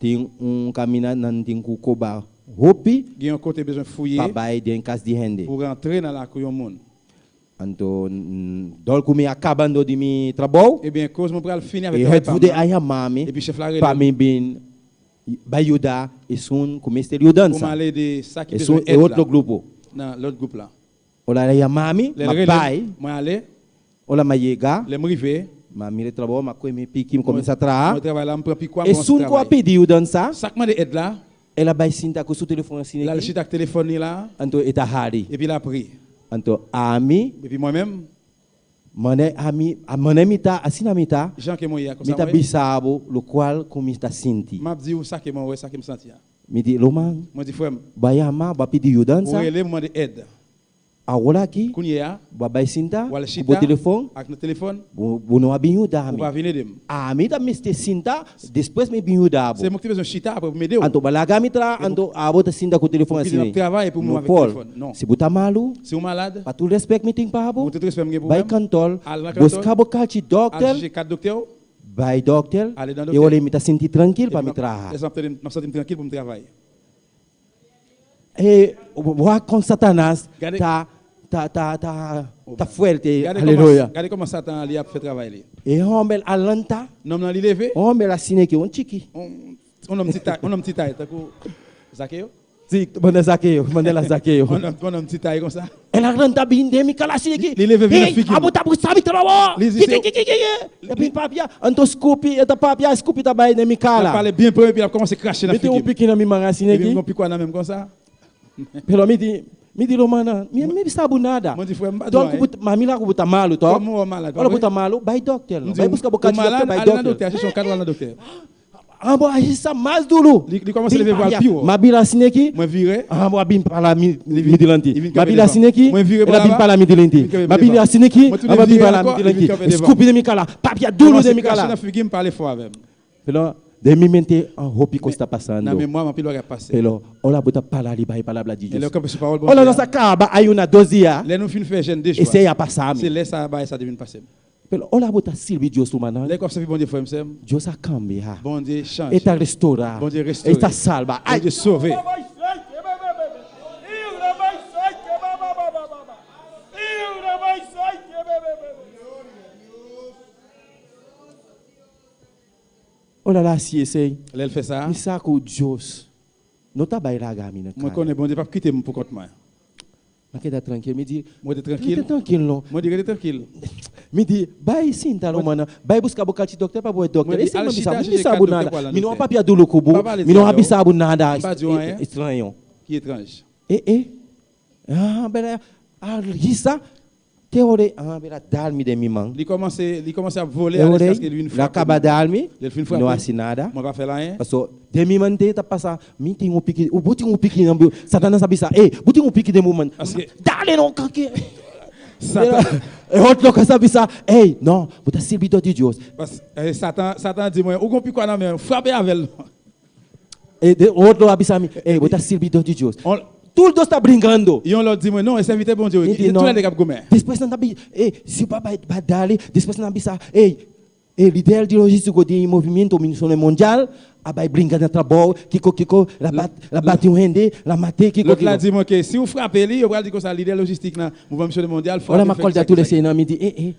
Tin un camina nan tin cu coba hopi. Gen yon kote bezwen fouye. Pa bay den cas di hende. Pou rantre nan lakou yon moun. Anto dol cu mi a cabando di mi trabou. Ebyen koz mwen pral fini avek E travay het pam vude nan. a yama mi. Epi chef la rele Pa m. mi bin bay yuda esun cu mester Pou m yudansa. ale ede sa ki Esun bezwen e èd la. otro grupo. Nan lot gwoup la. Ora el a yama mi, Lè l m'a rele m, bay. mwen ale. Ora m'a yega. Lè m rive. M'a mira e trabou, m'a kohe mi piki, mi kuminsá traha. Mwen travay la, m pran pikwa, m kòmanse Esun ku a travay. pidi yudansa. Sa k mande èd la. El a bai sinta ku su telefòn asina L al aki. chita ak telefòn li la. Anto e ta hari. Epi l ap ri. Anto ami. Epi mwen menm. Manè ami, manè mi ta, asina mi ta. Jan ke mwen ye a, Mi konsa ta mwen ye. bisa bo lokual ku mi ta sinti. M ap di ou sa ke mwen wè, sa ke m santi a. Mi di, Ruman, Mwen di, Frè m. bo a yama, bo a pidi Ou yudansa. rele m, ou mande èd. Awor aki, Kounye a, bo a bai sinta w al ku bo chita telefòn, ak nan telefòn, bo bo no a bin yuda ou mi. pa vin ede m. Ami ta mester sinta, despues mi bin yuda bo. Se mwen ki te bezwen chita apre pou m ede w. Anto bo a laga mi traha, Epi anto abo ta sinta ku telefòn ou kite m asina. ap travay epi ou menm No avèk por. telefòn. Non. Si bo ta malu, Si ou malad, pa tur rèspèt mi tin pa bo, pou tout respè m gen pou bai menm, kantòl, al nan kantòl, buska bo kalchi al dòkter, chèche kat doktè w, bai dòkter, ale nan e doktè. ora mi ta sinti trankil pa Epi mi m ap, traha. lè sa m ap tande m, m ap santi m trankil pou m travay. E wak kon Satanas Gade ta ta ta ta ta fuerte Gade kòman aleluya. gade kòman Satan an li ap fè travay li. E hòmber a lanta. Nonm nan li leve. Hòmber a sine ki un chiki. On on nonm ti tay on nonm ti tay tankou Zakeo. Si manda Zakeo manda la Zakeo. On nonm on nonm ti tay konsa. El a lanta bin den mi kala sine ki. Li leve vin nan Hey figi m. abo ta busa mi trabou. Li di se Kikikikiki. E bin papia anto skupi e ta papia skupi ta bai den mi L ap kala. pale byen pre epi l ap kòmanse krache nan Mete un figi m. piki nan mi man asine Epi m ki. gon pikwa nan men m konsa. Pero mi di, mi di rumannan, mi mi bisa bo nada. Mwen di frè m pa di Don ku anyen. bo, ma mi la ku bo ta malu tòg? Kòman ou malad pa Ora bo vre? ta malu, bai dòkter M no. di Bai ou buska bo ou kachi dòkter, malad, bai ale nan dòkter. dòktè, achte yon kad ou al nan dòktè. An bo aji sa mas duru. Li li kòmanse Bin leve vwa l papia. pi wo. Ma bira asina aki. Mwen vire. An bo a bin pala mi Li mi vin dilanti. li vin Ma kanpe bira devan m. asina aki, Mwen vire el bò a bin laba, pala mi li dilanti. vin kanpe Ma bira devan m. asina aki, Mwen an tounen bo a bin vire pala mi ankò, li vin dilanti. kanpe devan m. Skupi den mi kala, papia duru Kòmanse den mi krache kala. nan figi m, pale fò avè m. Pero den mi mente un hopi kos Men, ta nan pasando. memwa m anpil bagay ap pase. Pero ora bo ta para riba e palabra di Men lè Dios. w kanpe sou pawòl Ora Bondye nos a, a kaba ayuna dos dia, lè nou fin fè jèn de jou a, esei a pasa se mi. lè sa a bagay sa te vin pase m. Pero ora bo ta sirbi Dios rumannan, Lè k ap sèvi Bondye frè m sè m, Dios a kambia. Bondye E chanje. ta restora. Bondye E restore. ta salba. Ay! Bondye sove. Ora el a hasi esei, Lè l fè sa, mi sa ku Dios no ta bai laga mi na mwen kaya. konnen Bondye pap kite m poukont mwen. Mwen keda trankil, mi di, Mwen rete trankil. Rete trankil non. Mwen di rete trankil. Mi di, bai sinta Mwen, romana, bai buska bo kalchi doktè pa bo wè doktè. mwen di Esei al mwen bisa, chita mi chèche bisa kat bo doktè nada. pou al nan Mi no a doktè. papia dulu ku M bo, pa pale mi di no a avè w, bisa bo nada m pa di w anyen estranyo. ki etranj. E e, ah, bèlè, al hisa. Te ore an bira dal mi den mi man. Li kòmanse, li kòmanse ap vole Te ale ore jiskaske li vin la frape kaba m. dal mi, Lè l fin no frape m, hasi nada. mwen pa fè l anyen. Paso den mi man te ta pasa, mi tin un piki, u bo tin un piki nan bo, Satanas a bisa, ey, bo tin un piki den bo man. Paske. Dale no kake. Satan. E otro kos a bisa, ey, no, bo ta sirbidor di Dios. Pas, Satan, Satan di mwen, ou gon pikwa nan men w, frape avè l non. E de otro a bisa mi, ey, bo ta sirbidor di Dios. On. Tur dos ta bringando. Yon lòt di mwen, non, e sèvitè Bondye wi. Mi di, Se no. tou lè de k ap goumen. Despues nan ta bi, ey, si w pa bay ba dale, despues nan ta bisa, ey, e lider di logístico di Movimiento Misionero Mundial a bay bringa na trabou, kiko kiko, la bat, la bati un hende, la mat'é, kiko Lòt la kiko. di mwen ke si w frape li, yo pral di konsa lidè lojistik nan Mouvman Misyonè Mondyal Ora frape m'a fè kòlda kisa tur kisa esei nan, mi di, ey, ey,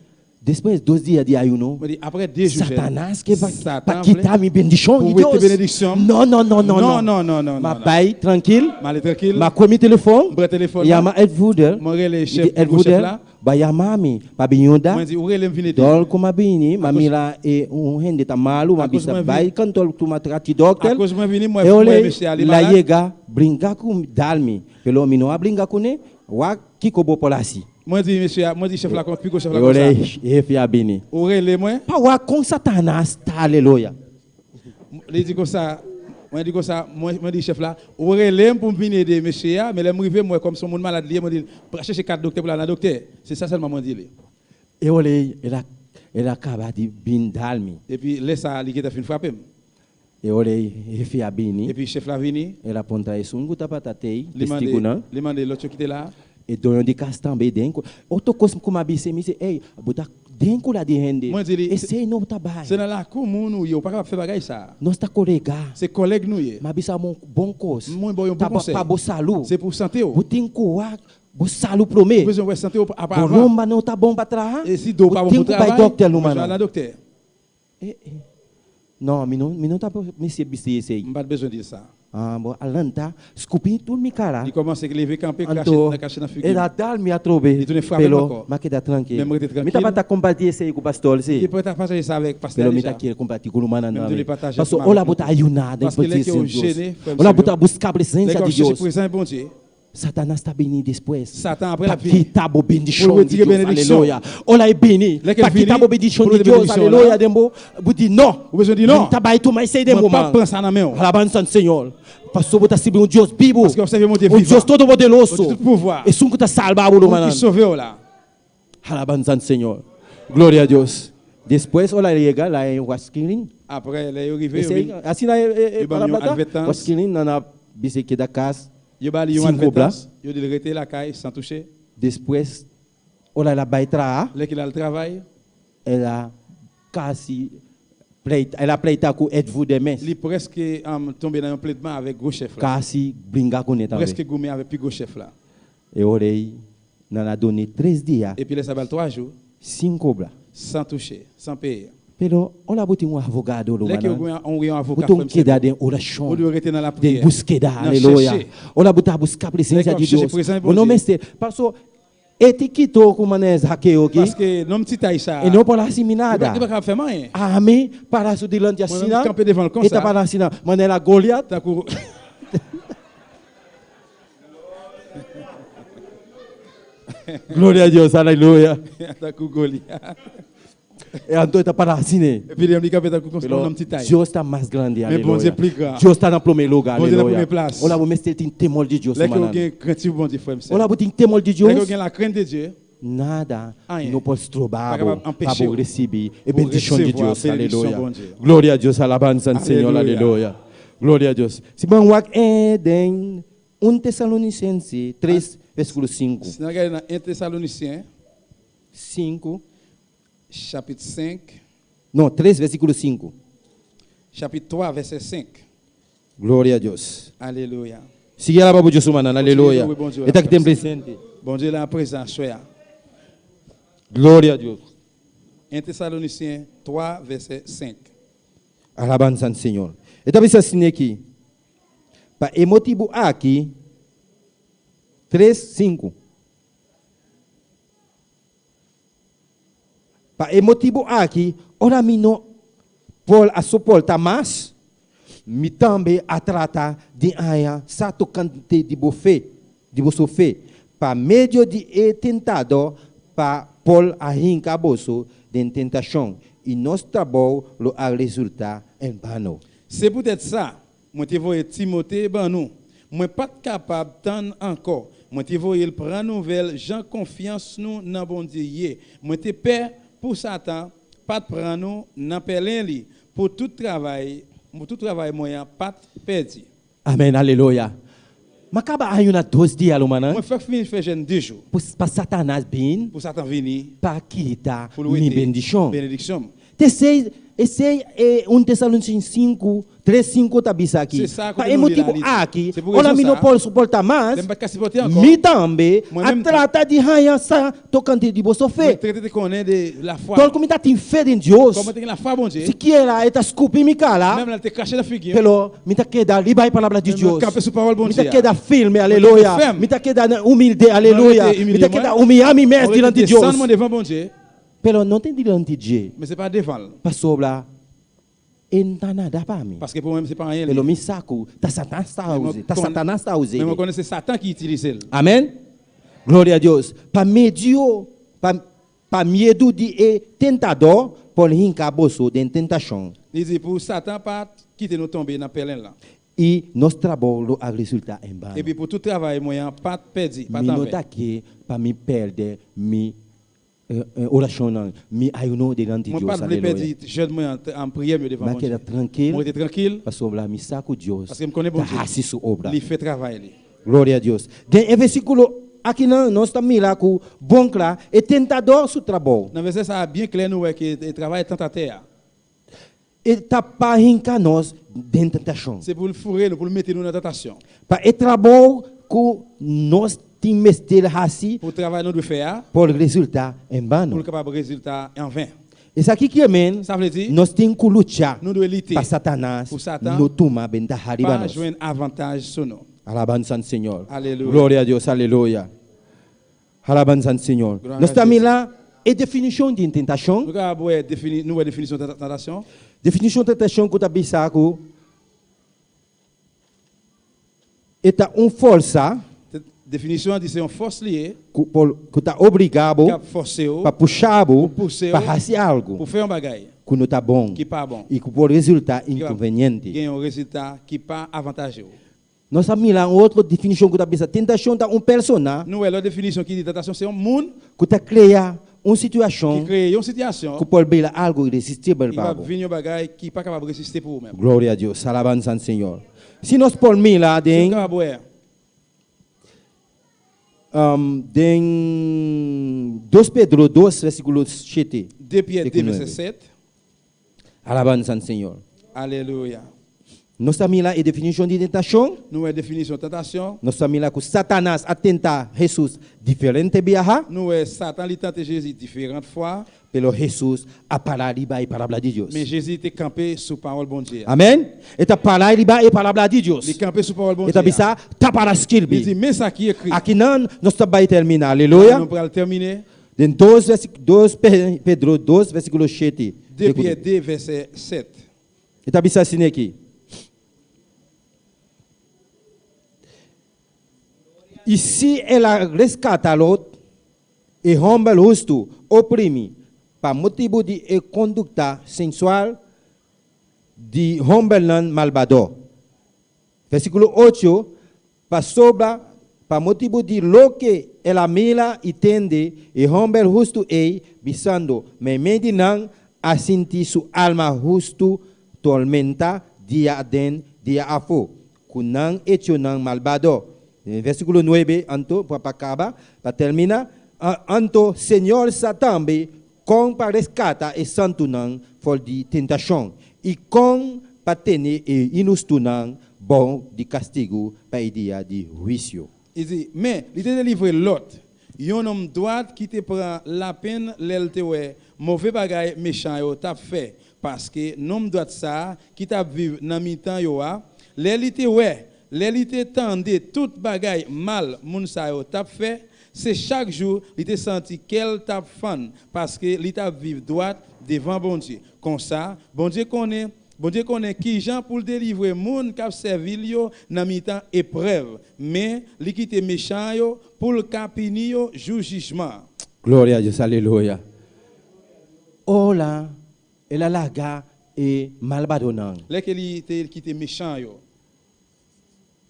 Despues dos dia di ayuno, Mwen di, apre de jou jèn, Satanas ke pa Satan vle kita mi bendishon pou di wete Dios. benediksyon m. No, no, no, no, No, no. no, no, no, Ma no, no. bay trankil, M ale trankil, ma kwe mi telefon, m pran telefòn mwen, yama Ed Voodel, mwen rele mi chèf, di Ed gwo chèf Voodel, la, ba yama mi pa bin yuda, mwen di, ou rele m vin ede m. dòl ku ma bini, ma Akoz, mira e un hende ta malu, ma akoz bisa mwen bay vin, kantòl tuma trati dòkter, akoz mwen vini, mwen e wè oley mesye a li la malad. yega bringa ku dal mi, pero mi no a bringa kune, wak kiko bo por hasi. Mwen di mesye a, mwen di chèf la kon, pi gwo chèf la Yo konsa. le jefe a bini. Ou rele mwen. Pa wak kon Satanas ta aleloya. Li di konsa, mwen di konsa, mwen mwen di chèf la, ou rele m pou m vin ede mesye a, men lè m rive m wè kòm son moun malad li ye, mwen di l, pral chèche kat doktè pou l al nan doktè. Se sa sèlman mwen di li. E yo le el a el a kaba di bin dal mi. Epi lè sa a li gentan fin frape m. E ora e hefe a bini. Epi chèf la vini. El a puntra esun ku tabata tei, Li mande, testigunan. li mande lòt yo ki te la a. E doño di kas tambe den ku. Otro kos ku mi a bisa, mi si, Ey, bo ta den kura di hende. Mwen di li, Se, Esei no ta bai. se nan lakou moun ou ye, ou pa kapab fè bagay sa a. Nos ta kolega. Se kòlèg nou ye. Mi a bisa bo un bon kos. Mwen ba w yon Ta bon konsèy. pa bo salu. Se pou sante w. Bo tin ku wak bo salu promé. Ou bezwen wè sante w apa Bo avan. lomba no ta bon pa traha. E si do w Bo pa bon tin pou ku bai travay, dòkter ou bezwen al rumannan. nan doktè. Eh eh. No, mi no, mi no ta mester bisti esei. M pa t bezwen di l sa. Ah, bo a lanta, skupi tur mi kara. Li kòmanse leve kanpe, krache Anto, nan kache nan figi el m. a dal mi atrobe, Li tounen frape m pero ankò. m'a keda trankil. Men m rete Mi trankil. tabata kompartí esei ku pastor, si. Li pa ta pataje sa avèk pastè Pero mi deja. ta kier kompartí ku rumannan Men m te tambe. vle pataje Paso ansanm ora avèk bo nou ta tou. ayuná den Paske lè ke presensia ou di Dios, jene, frè m ora sè bo m yo, ta buska lè presensia ke w di ap chèche Dios, prezans Bondye, Satanas ta bini despues Satan apre pa lap vini. kita bo Pou l bendishon di retire Dios benediksyon. aleluya ola e bini Lè ke l pa kita vini bo bendishon pou l di retire Dios benediksyon w aleluya la. den bo bo di no Ou bezwen di non. mi ta bay tuma esei den Mwen bo pap man pran sa nan men w. alabansa al Señor paso bo ta sirbi un Dios bibu Paske w ap sèvi yon Bondye un vivan. Dios todopoderoso Bondye tout pouvwa. esun ku ta salba bo Moun rumannan. ki sove w la. Alabansa al Señor gloria a Dios despues ora e yega la e waskirin. Apre lè yo rive yo Esei vin asina e e yo ban m yon palabra ta advètans. waskirin nan a bisa e keda kas Yo ba li yon sin kobra. advètans, yo di l rete lakay san touche. Despues, ora el a bai traha. Lè ke l al travay. El a kasi pleita, el a pleita ku Edvoudè mes. Li prèske tonbe nan yon pledman avèk gwo chèf la. Kasi bringa kuné tambe. Prèske goumen avèk pi gwo chèf la. E ora ei, nan a dun'é tres dia. Epi lè sa ba l twa jou. Sin kobra. San touche, san peye. Pero ora bo tin un avogado, Lè ke rumannan, ou gen yon bo avoka, tin frè m sè m keda yo, den ou orashon, dwe rete nan den lapriyè, buskeda, nan aleluya. chèche. Ora bo ta buska Lè presensia ke w ap di chèche Dios, prezans bo no Bondye. mester, paso e ti kito ku manera Zakeo ki, Paske nonm ti tay sa e a, no por hasi mi li pa nada. li pa kapab fè m anyen. Ami para su dilanti Mwen menm asina, m kanpe devan l e ta konsa, para asina, manera Goliat. tankou. Gloria a Dios, aleluya. Tankou Goliat. E anto e ta para asina. Epi li menm li kanpe tankou kon Pero yon nonm ti tay. Dios ta mas grandi, Men Bondye aleluya. pli gran. Dios ta na prome luga, Bondye nan aleluya. premye plas. Ora bo mester tin temor di Dios, Lè ke ou rumannan. gen krentif Bondye, frè m, sè m. Ora bo tin temor di Lè ke ou Dios, gen lakrent de Dye, nada anyen no por stroba pa bo kapab pa anpeche bo ou risibi e pou bendishon di resevwa Dios, benediksyon aleluya. Bondye. Gloria a Dios, alabansa al Señor, Aleluya. aleluya. Gloria a Dios. Si bo wak e den 1 Tesalonicense 3, versículo 5. Si nan gade nan 1 Tesalonisyen. 5. Chapit 5. No, 3, versículo 5. Chapit 3, vèsè 5. Gloria a Dios. Alelouya. Sigui alaba bo Dios rumannan. Kontinye Aleluya. loue Bondye E la, ta ki frè m ten sè. presente. Bondye la prezan aswè a. Gloria a Dios. 1 Tesalonisyen 3, vèsè 5. Alabansa al Señor. E ta bisa asina aki, Pa e motibu aki, 3, 5. Pa e motibu aki, ora mi no por a soporta mas, mi tambe a trata di haña sa tokante di bo fe, di boso fe, pa medio di e tentador pa por a hinka boso den tentashon, i nos trabou lo a resultá en bano. Se poutèt sa, mwen te voye Timote ban nou. Mwen pa t kapab tann ankò. Mwen te voye l pran nouvèl jan konfyans nou nan Bondye ye. Mwen te pè pou Satan pa t pran nou nan pèlen li, pou tout travay pou tout travay mwen an pa t pèdi. Amen alelouya Ma kaba ayuna dos dia rumannan. Mwen fèk fin fè jèn de jou. Pou pa Satanas bin. Pou Satan vini. Pa kita Pou l mi wete bendishon. benediksyon m. Tesei, esei e 1 Tesalonicenses 5, 3, 5 ta bisa aki. Se sa Pa kote e nou li la motibu li di. aki, Se pou ora rezon mi no sa a, por suporta mas, lè m pa t ka sipòte ankò, mi tambe mwen a menm tou, trata di haña sa tokante di boso fe. mwen trete te konnen de lafwa Tòl nou. ku mi ta tin fe den Dios, Kòm mwen te gen lafwa Bondye, sikiera e ta skupi mi kara, menm lè l te krache nan figi m, pero mi ta keda riba e palabra di men mwen Dios. kanpe sou pawòl Mi ta Bondye a. keda firme, Mwen kanpe aleluya. fèm. Mi ta keda na humilde, Mwen aleluya. rete Mi imilye ta mwen. keda humiya mi mes Mwen rete dilanti Dios. desann mwen devan Bondye. Pero no te dilanti dje. Men se pa devan l. Pasobra e n ta nada pa mi. Paske pou mwen menm se pa anyen li Pero ye. mi sa ku ta Satanas ta Men mwen uze, ta konnen, Satanas ta uze men mwen e. konnen se Satan ki itilize l. Amen. Gloria a Dios. Pa medio, pa, pa miedu di e tentador por hinka boso den tentashon. Li di pou Satan pa kite nou tonbe nan pèlen l lan. I nos trabou lo a resultá en bano. Epi pou tout travay mwen an pa t pèdi, pa Mi t no anven. ta ke pa mi pèrdè mi Orashonnan, mi ayuno delanti Mwen pa Dios, t vle aleluya. pèdi jèn mwen an an priyè m yo devan M'a Bondye. keda trankil, Mwen rete trankil. pasobra mi sa ku Dios Paske m konnen ta Bondye, hasi su obra. li fè travay li. Gloria a Dios. Den e versíkulo akinan nos ta mira ku bon kla e tentador su trabou. Nan vèsè sa a byen klè nou wè ke travay tantatè a. E ta pa hinka nos den tentashon. Se pou l foure nou, pou l mete nou nan tantasyon. Pa e trabou ku nos tin mester hasi. Pou travay nou dwe fè a. Por resulta en bano. Pou l kapab rezilta an ven. Esaki kier men, Sa vle di, nos tin ku lucha nou dwe lite pa Satanas pou Satan no tuma bentaha riba pa nos. jwenn avantaj sou nou. Alabansa al Señor. Aleluya. Gloria a Dios, aleluya. Alabansa al Señor. Gloria Nos a ta Jesús. mira e definishon di tentashon. Nou ka wè defini, nou wè definisyon tantasyon. Definishon tentashon ku ta bisa ku e ta un forsa. Definisyon an di se yon fòs li ye. Ku por, ku ta obliga bo. Kap fòse ou. Pa pusha bo. Pou pouse Pa ou. hasi algu. Pou fè yon bagay. Ku no ta bon. Ki pa bon. I ku por resulta Ki ap inkonveniente. gen yon rezilta ki pa avantaje ou. Nos a mira un otro definishon ku ta bisa tentashon ta un persona. Nou wè lòt definisyon ki di tantasyon se yon moun. Ku ta krea un situashon. Ki kreye yon sitiyasyon. Ku por bira algu iresistibel Ki pa ap bo. vin yon bagay ki pa kapab reziste pou ou menm. Gloria a Dios, alabansa al Señor. Si nos por mira Si den nou kapab wè. Den 2 Pedro 2 versíkulo 7. 2 Pyè te 2 ku vèsè 9. 7. Alabansa al Señor. Alelouya. Nos ta mira e definishon di tentashon. Nou wè definisyon tantasyon. Nos ta mira ku Satanas a tenta Hesus diferente biaha. Nou wè Satan li tante Jezi diferant fwa. Pero Hesus a para riba e palabra di Dios. Men Jezi te kanpe sou pawòl Bondye a. Amen. E ta para riba e palabra di Dios. Li kanpe sou pawòl E ta Bondye a. bisa, Ta para skirbi. Li di, Men sa ki ekri. Akinan nos ta bai terminá. Aleluya. Nou pral tèmine. Den 2 2 Pedro 2 versíkulo 7. 2 Pyè 2 vèsè 7. E ta bisa asina aki. I si el a reskatá Lot, e hòmber hustu oprimi pa motibu di e kondukta sensual di hòmbernan malbado. Versíkulo ocho, Pasobra pa motibu di loke el a mira i tende, e hòmber hustu ei, bisando meimei di nan, a sinti su alma hustu tormentá dia aden, dia afó, ku nan echonan malbado. Den versíkulo nuebe, anto, pa kaba, pa terminá, Anto Señor sa tambe kon pa reskata e santunan for di tentashon, i kon pa tene e inustunan bou di kastigu pa e dia di huisio. Li di, Men, li te delivre Lòt, yon nonm dwat ki te pran lapenn lè l te wè move bagay mechan yo t ap fè, paske nonm dwat sa a ki t ap viv nan mitan yo a, lè li te wè, lè li te tande tout bagay mal moun sa yo t ap fè, se chak jou li te santi kè l t ap fann, paske li t ap viv dwat devan Bondye. Konsa, Bondye konnen, Bondye konnen ki jan pou l delivre moun k ap sèvi l yo nan mitan eprèv, men, li kite mechan yo pou l ka pini yo jou jijman an. Gloria a Dios, aleluya. Ora el a laga e malbadonan. Lè ke li te kite mechan yo.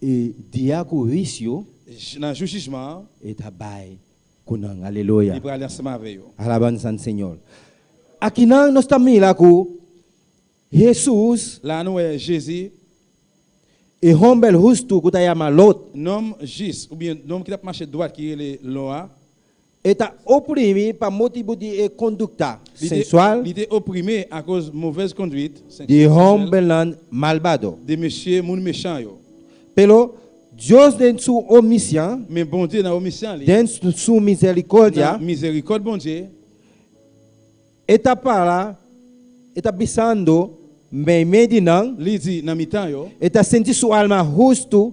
E dia ku huisio. Nan jou jijman an. E ta bai ku nan. Aleluya. Li prale ansanm avè yo. Alabansa al Señor. Akinan nos ta mira ku Hesus. La nou wè Jezi. E hòmber hustu ku ta yama Lot. Nonm jis, oubyen nonm ki t ap mache dwat ki rele Lò a. E ta oprimi pa motibu di e kondukta sensual. Li te oprime akoz movèz kondwit Di hòmbernan malbado. De mesye moun mechan yo. Pero, Dios den su omnisian. Men Bondye nan omnisian li. Den su mizerikòrdia. Nan mizerikòd Bondye. E ta para, e ta bisando meimei di nan. Li di nan mitan yo. E ta sinti su alma hustu.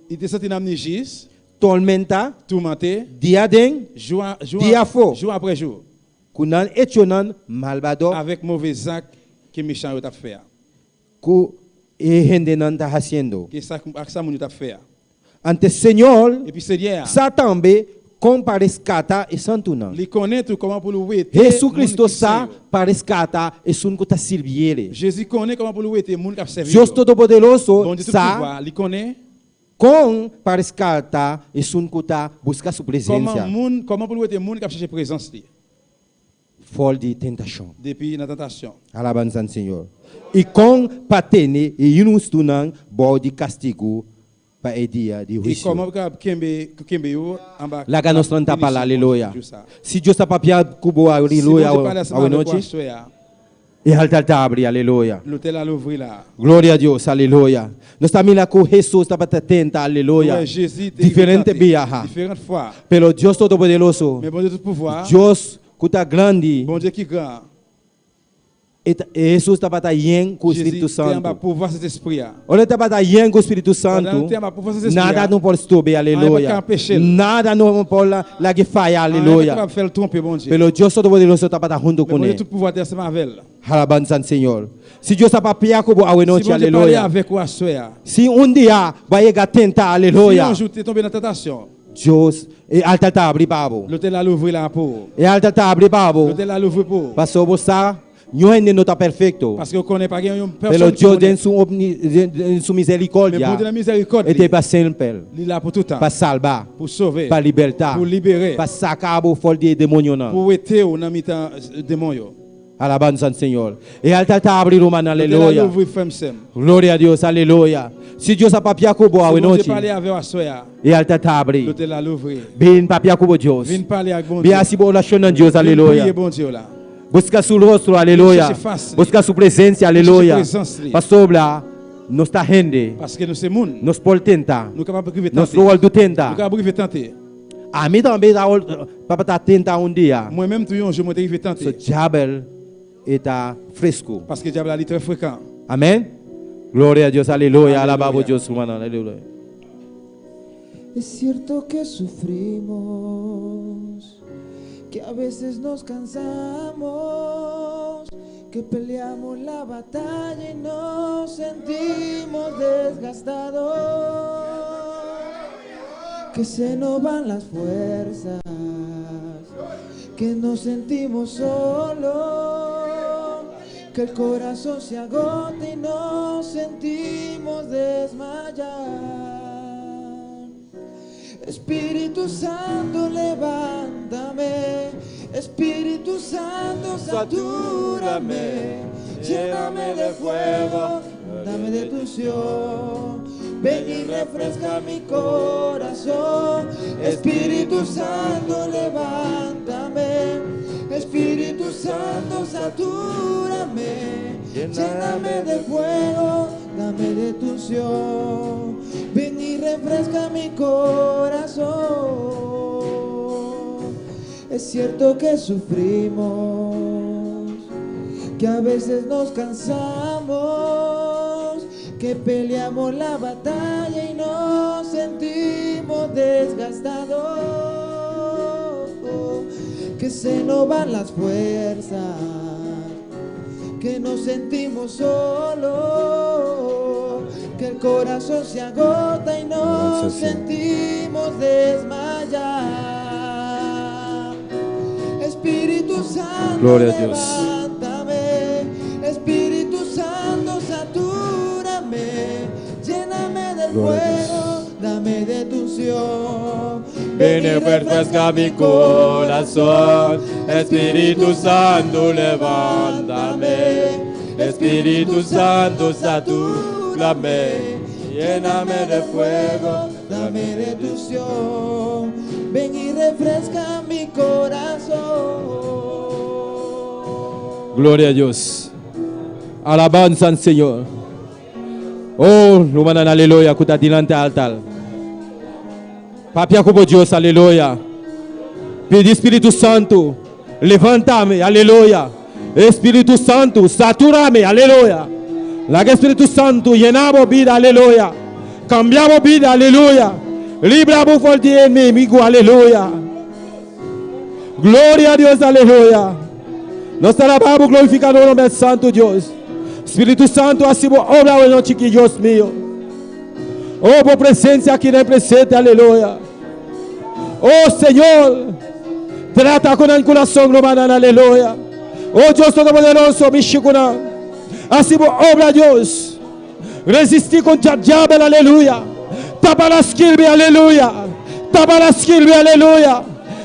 Li te santi nanm ni jis. Tormenta. Toumante. Dia aden, Jou a, jou dia afó. Jou apre jou. Ku nan echonan malbado. Avèk move zak ke mechan yo t ap fè a. Ku e hendenan ta hasiendo. Ke sa, ak sa moun yo t ap fè a. Ante Señor. Epi Senyè a. Sa tambe kon pa reskata e santunan. Li konnen tou kòman pou l wete moun ki Jesucristo sen sa yo. pa reskata esun ku ta sirbiele. Jezi konnen kòman pou l wete moun k ap sèvi l yo. Dios Todopoderoso Bondye tout sa. pouvwa a, li konnen. Kon pa reskata esun ku ta buska su presensia. Kòman moun, kòman pou l wete moun k ap chèche prezans li. For di tentashon. Depi nan tantasyon. Alabansa na Señor. I kon pa tene e inhustunan bou di kastigu pa e dia di I huisio. kòman pou kapab kenbe, kenbe yo anba Laga nos lanta pala, pinisyon aleluya. Bondye jou sa a. Si Dios ta papia ku bo, Si aleluya, Bondye pale ansanm awe avèk ou nochi. aswè a. E altar ta abri, aleluya. Lotèl la louvri la a. Gloria a Dios, aleluya. Nos ta mira ku Hesus tabata tenta, Nou aleluya, wè Jezi te rive diferente tante biaha. diferant fwa. Pero Dios Todopoderoso, Men Bondye tout pouvwa a, Dios ku ta grandi, Bondye ki gran an. E ta, Hesus tabata yen ku Jezi Spiritu te anba Santu. pouvwa Sentespri a. Ora e tabata yen ku Spiritu Pandan Santu, te anba pouvwa Sentespri nada a, no por stob'é, anyen pa aleluya. ka anpech'el. Nada no por lag'é faya, Anyen pa aleluya. kapab fè l twonpe Bondye. Pero Dios Todopoderoso tabata huntu Men Bondye kuné. tout pouvwa te ansanm avè l. Alabansa al Señor. Si Dios a papia ku bo awe Si nochi, Bondye pale aleluya. avèk ou aswè a. Si un dia bo a yega tenta, Si aleluya. yon jou te tonbe nan tantasyon. Dios, e altar ta abri pa bo. Lotèl la louvri la pou ou. E altar ta abri pa bo. Lotèl la louvri pou ou. Pasobra bo sa, niun hende no ta perfecto. Paske ou konnen pa gen yon Pero pèsonn ki Dios konnen. den su omni, den, den su Men misericordia, Bondye nan mizèrikòd e li, te pa semper, li la pou toutan. pa salba, Pou sove. pa liberta, Pou libere. pa saca bo for di e demonionan. Pou wete ou nan mitan demon yo. Alabanza al Señor. E altar ta abri, ruman, Lotèl la aleluya. louvri frè m sè m. Gloria a Dios, aleluya. Si Dios a papia ku bo Si awe Bondye nochi, pale avè w aswè a, e altar ta abri. lotèl la louvri. Bin papia ku bo Dios. Vin pale ak Bin Bondye. hasi bo orashon na Dios, Vin aleluya. priye Bondye w la. Buska su rostro, aleluya. Vin chèche fas li. Buska su presensia, Vin chèche aleluya. prezans li. Pasobra nos ta hende. Paske nou se moun. Nos por tenta. Nou kapab rive Nos tante. lo wòldu tenta. Nou kapab rive tante. Ami tambe ta tabata tenta un dia. Mwen menm tou yon jou mwen te rive tante. So diabel e ta fresco. Paske diab la li trè frekan. Amen. Gloria a Dios, aleluya, Aleluya. alaba bo Dios, rumannan, aleluya. Es cierto que sufrimos, que a veces nos cansamos, que peleamos la batalla y nos sentimos desgastados, que se nos van las fuerzas, que nos sentimos solos, que el corazón se agota y nos sentimos desmayar. Espíritu Santo, levántame. Espíritu Santo, satúrame. Lléname de fuego, dame de tu unción. Ven y refresca mi corazón. Espíritu Santo, levántame. Espíritu Santo, satúrame. Lléname de fuego, dame de tu unción. Ven y refresca mi corazón. Es cierto que sufrimos, que a veces nos cansamos, que peleamos la batalla y nos sentimos desgastados, que se nos van las fuerzas, que nos sentimos solos, que el corazón se agota y nos sentimos desmayar. Espíritu Santo, Gloria a Dios. levántame. Espíritu Santo, satúrame. Lléname del Gloria a Dios. fuego, dame de tu unción. Ven y refresca mi corazón, Espíritu Santo, levántame. Espíritu Santo, satúrame. Lléname de fuego, dame de tu unción. Ven y refresca mi corazón. Gloria a Dios. Alabanza al Señor. Oh, rumannan, aleluya, ku ta dilanti altar. Papia ku Dios, aleluya. Pidi Spiritu Santu, levanta mi, aleluya. Spiritu Santu, satura mi, aleluya. Laga Spiritu Santu, yena bo bida, aleluya. Kambia bo bida, aleluya. Libra bo for di enemigu, aleluya. Gloria na Dios, aleluya. Nos ta alabá, glorifiká e nòmber santu, Dios. Spiritu Santu, hasi bo obra awe nochi aki, Dios mio. Oh, bo presensia aki den presente, aleluya. Oh, Señor, trata ku e kurason, rumannan, aleluya. Oh, Dios Todopoderoso, mishi ku nan. Hasi bo obra, Dios. Resistí kontra diabel, aleluya. Tabala skirbi, aleluya. Tabala skirbi, aleluya.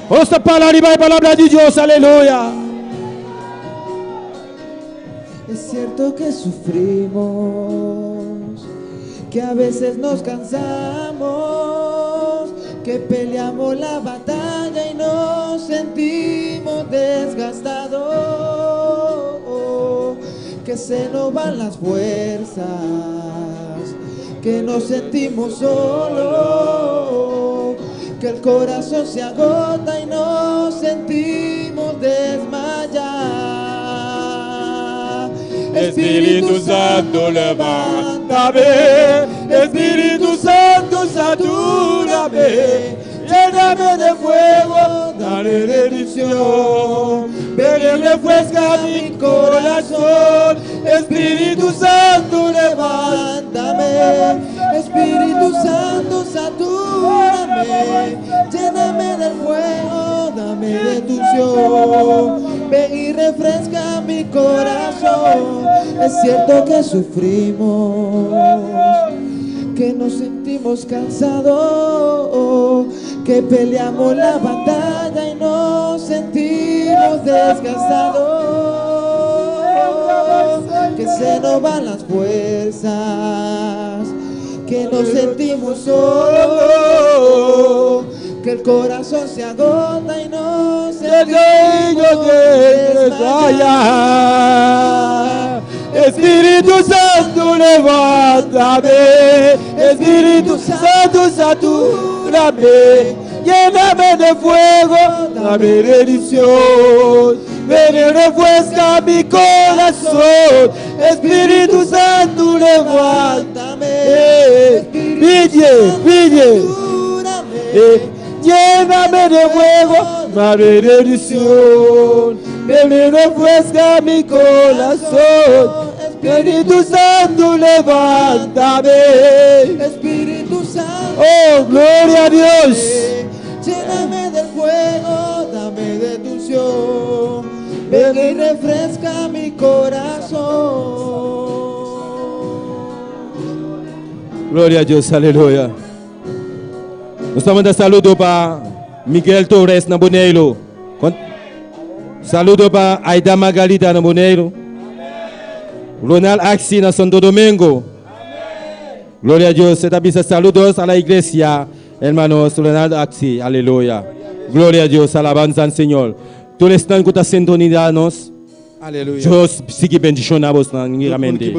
Nos ta para riba e palabra di Dios, aleluya. Es cierto que sufrimos, que a veces nos cansamos, que peleamos la batalla y nos sentimos desgastados, que se nos van las fuerzas, que nos sentimos solos, que el corazón se agota y nos sentimos desmayar. Espíritu Santo, levántame. Espíritu Santo, satúrame. Lléname de fuego, dame bendición. Ven y refresca mi corazón. Espíritu Santo, levántame. Espíritu Santo, satúrame, lléname del fuego, dame de tu unción. Ven y refresca mi corazón. Es cierto que sufrimos, que nos sentimos cansados, que peleamos la batalla y nos sentimos desgastados, que se nos van las fuerzas, que nos sentimos solos, que el corazón se agota y nos sentimos desmayar. Espíritu Santo, levántame. Espíritu Santo, satúrame. Lléname de fuego, dame bendición. Ven y refresca mi corazón. Espíritu Santo, levántame. Pide, pide. Lléname de fuego, dame bendición. Ven y refresca mi corazón. Espíritu Santo, levántame. Espíritu Santo. Oh, gloria a Dios. Lléname del fuego, dame de tu unción. Ven y refresca mi corazón. Gloria a Dios, aleluya. Nos ta manda saludo pa Miguel Torres na Boneiru. Saludo pa Aida Margarita na Boneiru. Ronald Axi na Santo Domingo. Gloria a Dios. Ta bisa saludos a la iglesia, hermanos. Ronald Axi, aleluya. Gloria a Dios, alabanza al Señor. Tur esnan ku ta sintonisá nos. Aleluya. Dios sigui bendishoná boso rikamente.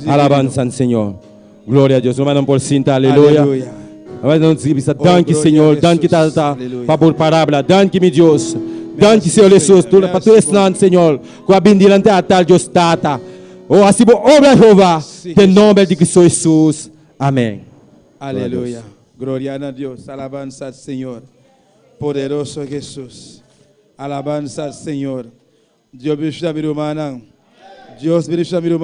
Alabanza al Señor. Gloria a Dios. Rumannan por sinta, aleluya. Aleluya. Oh, danki, Señor. Danki, Tata, pa bo palabra. Danki, mi Dios. Danki, Señor Jesús. Pa tur esnan, Señor, ku a bin dilanti altar, Dios Tata. Oh, hasi bo obra, Jehová. Den nòmber di Cristo Jesús. Amèn. Aleluya. Gloria na Dios. Alabanza al Señor. Poderoso Jesús. Alabanza al Señor. Dios bendishoná mi rumannan. Dios bendishoná mi rumannan.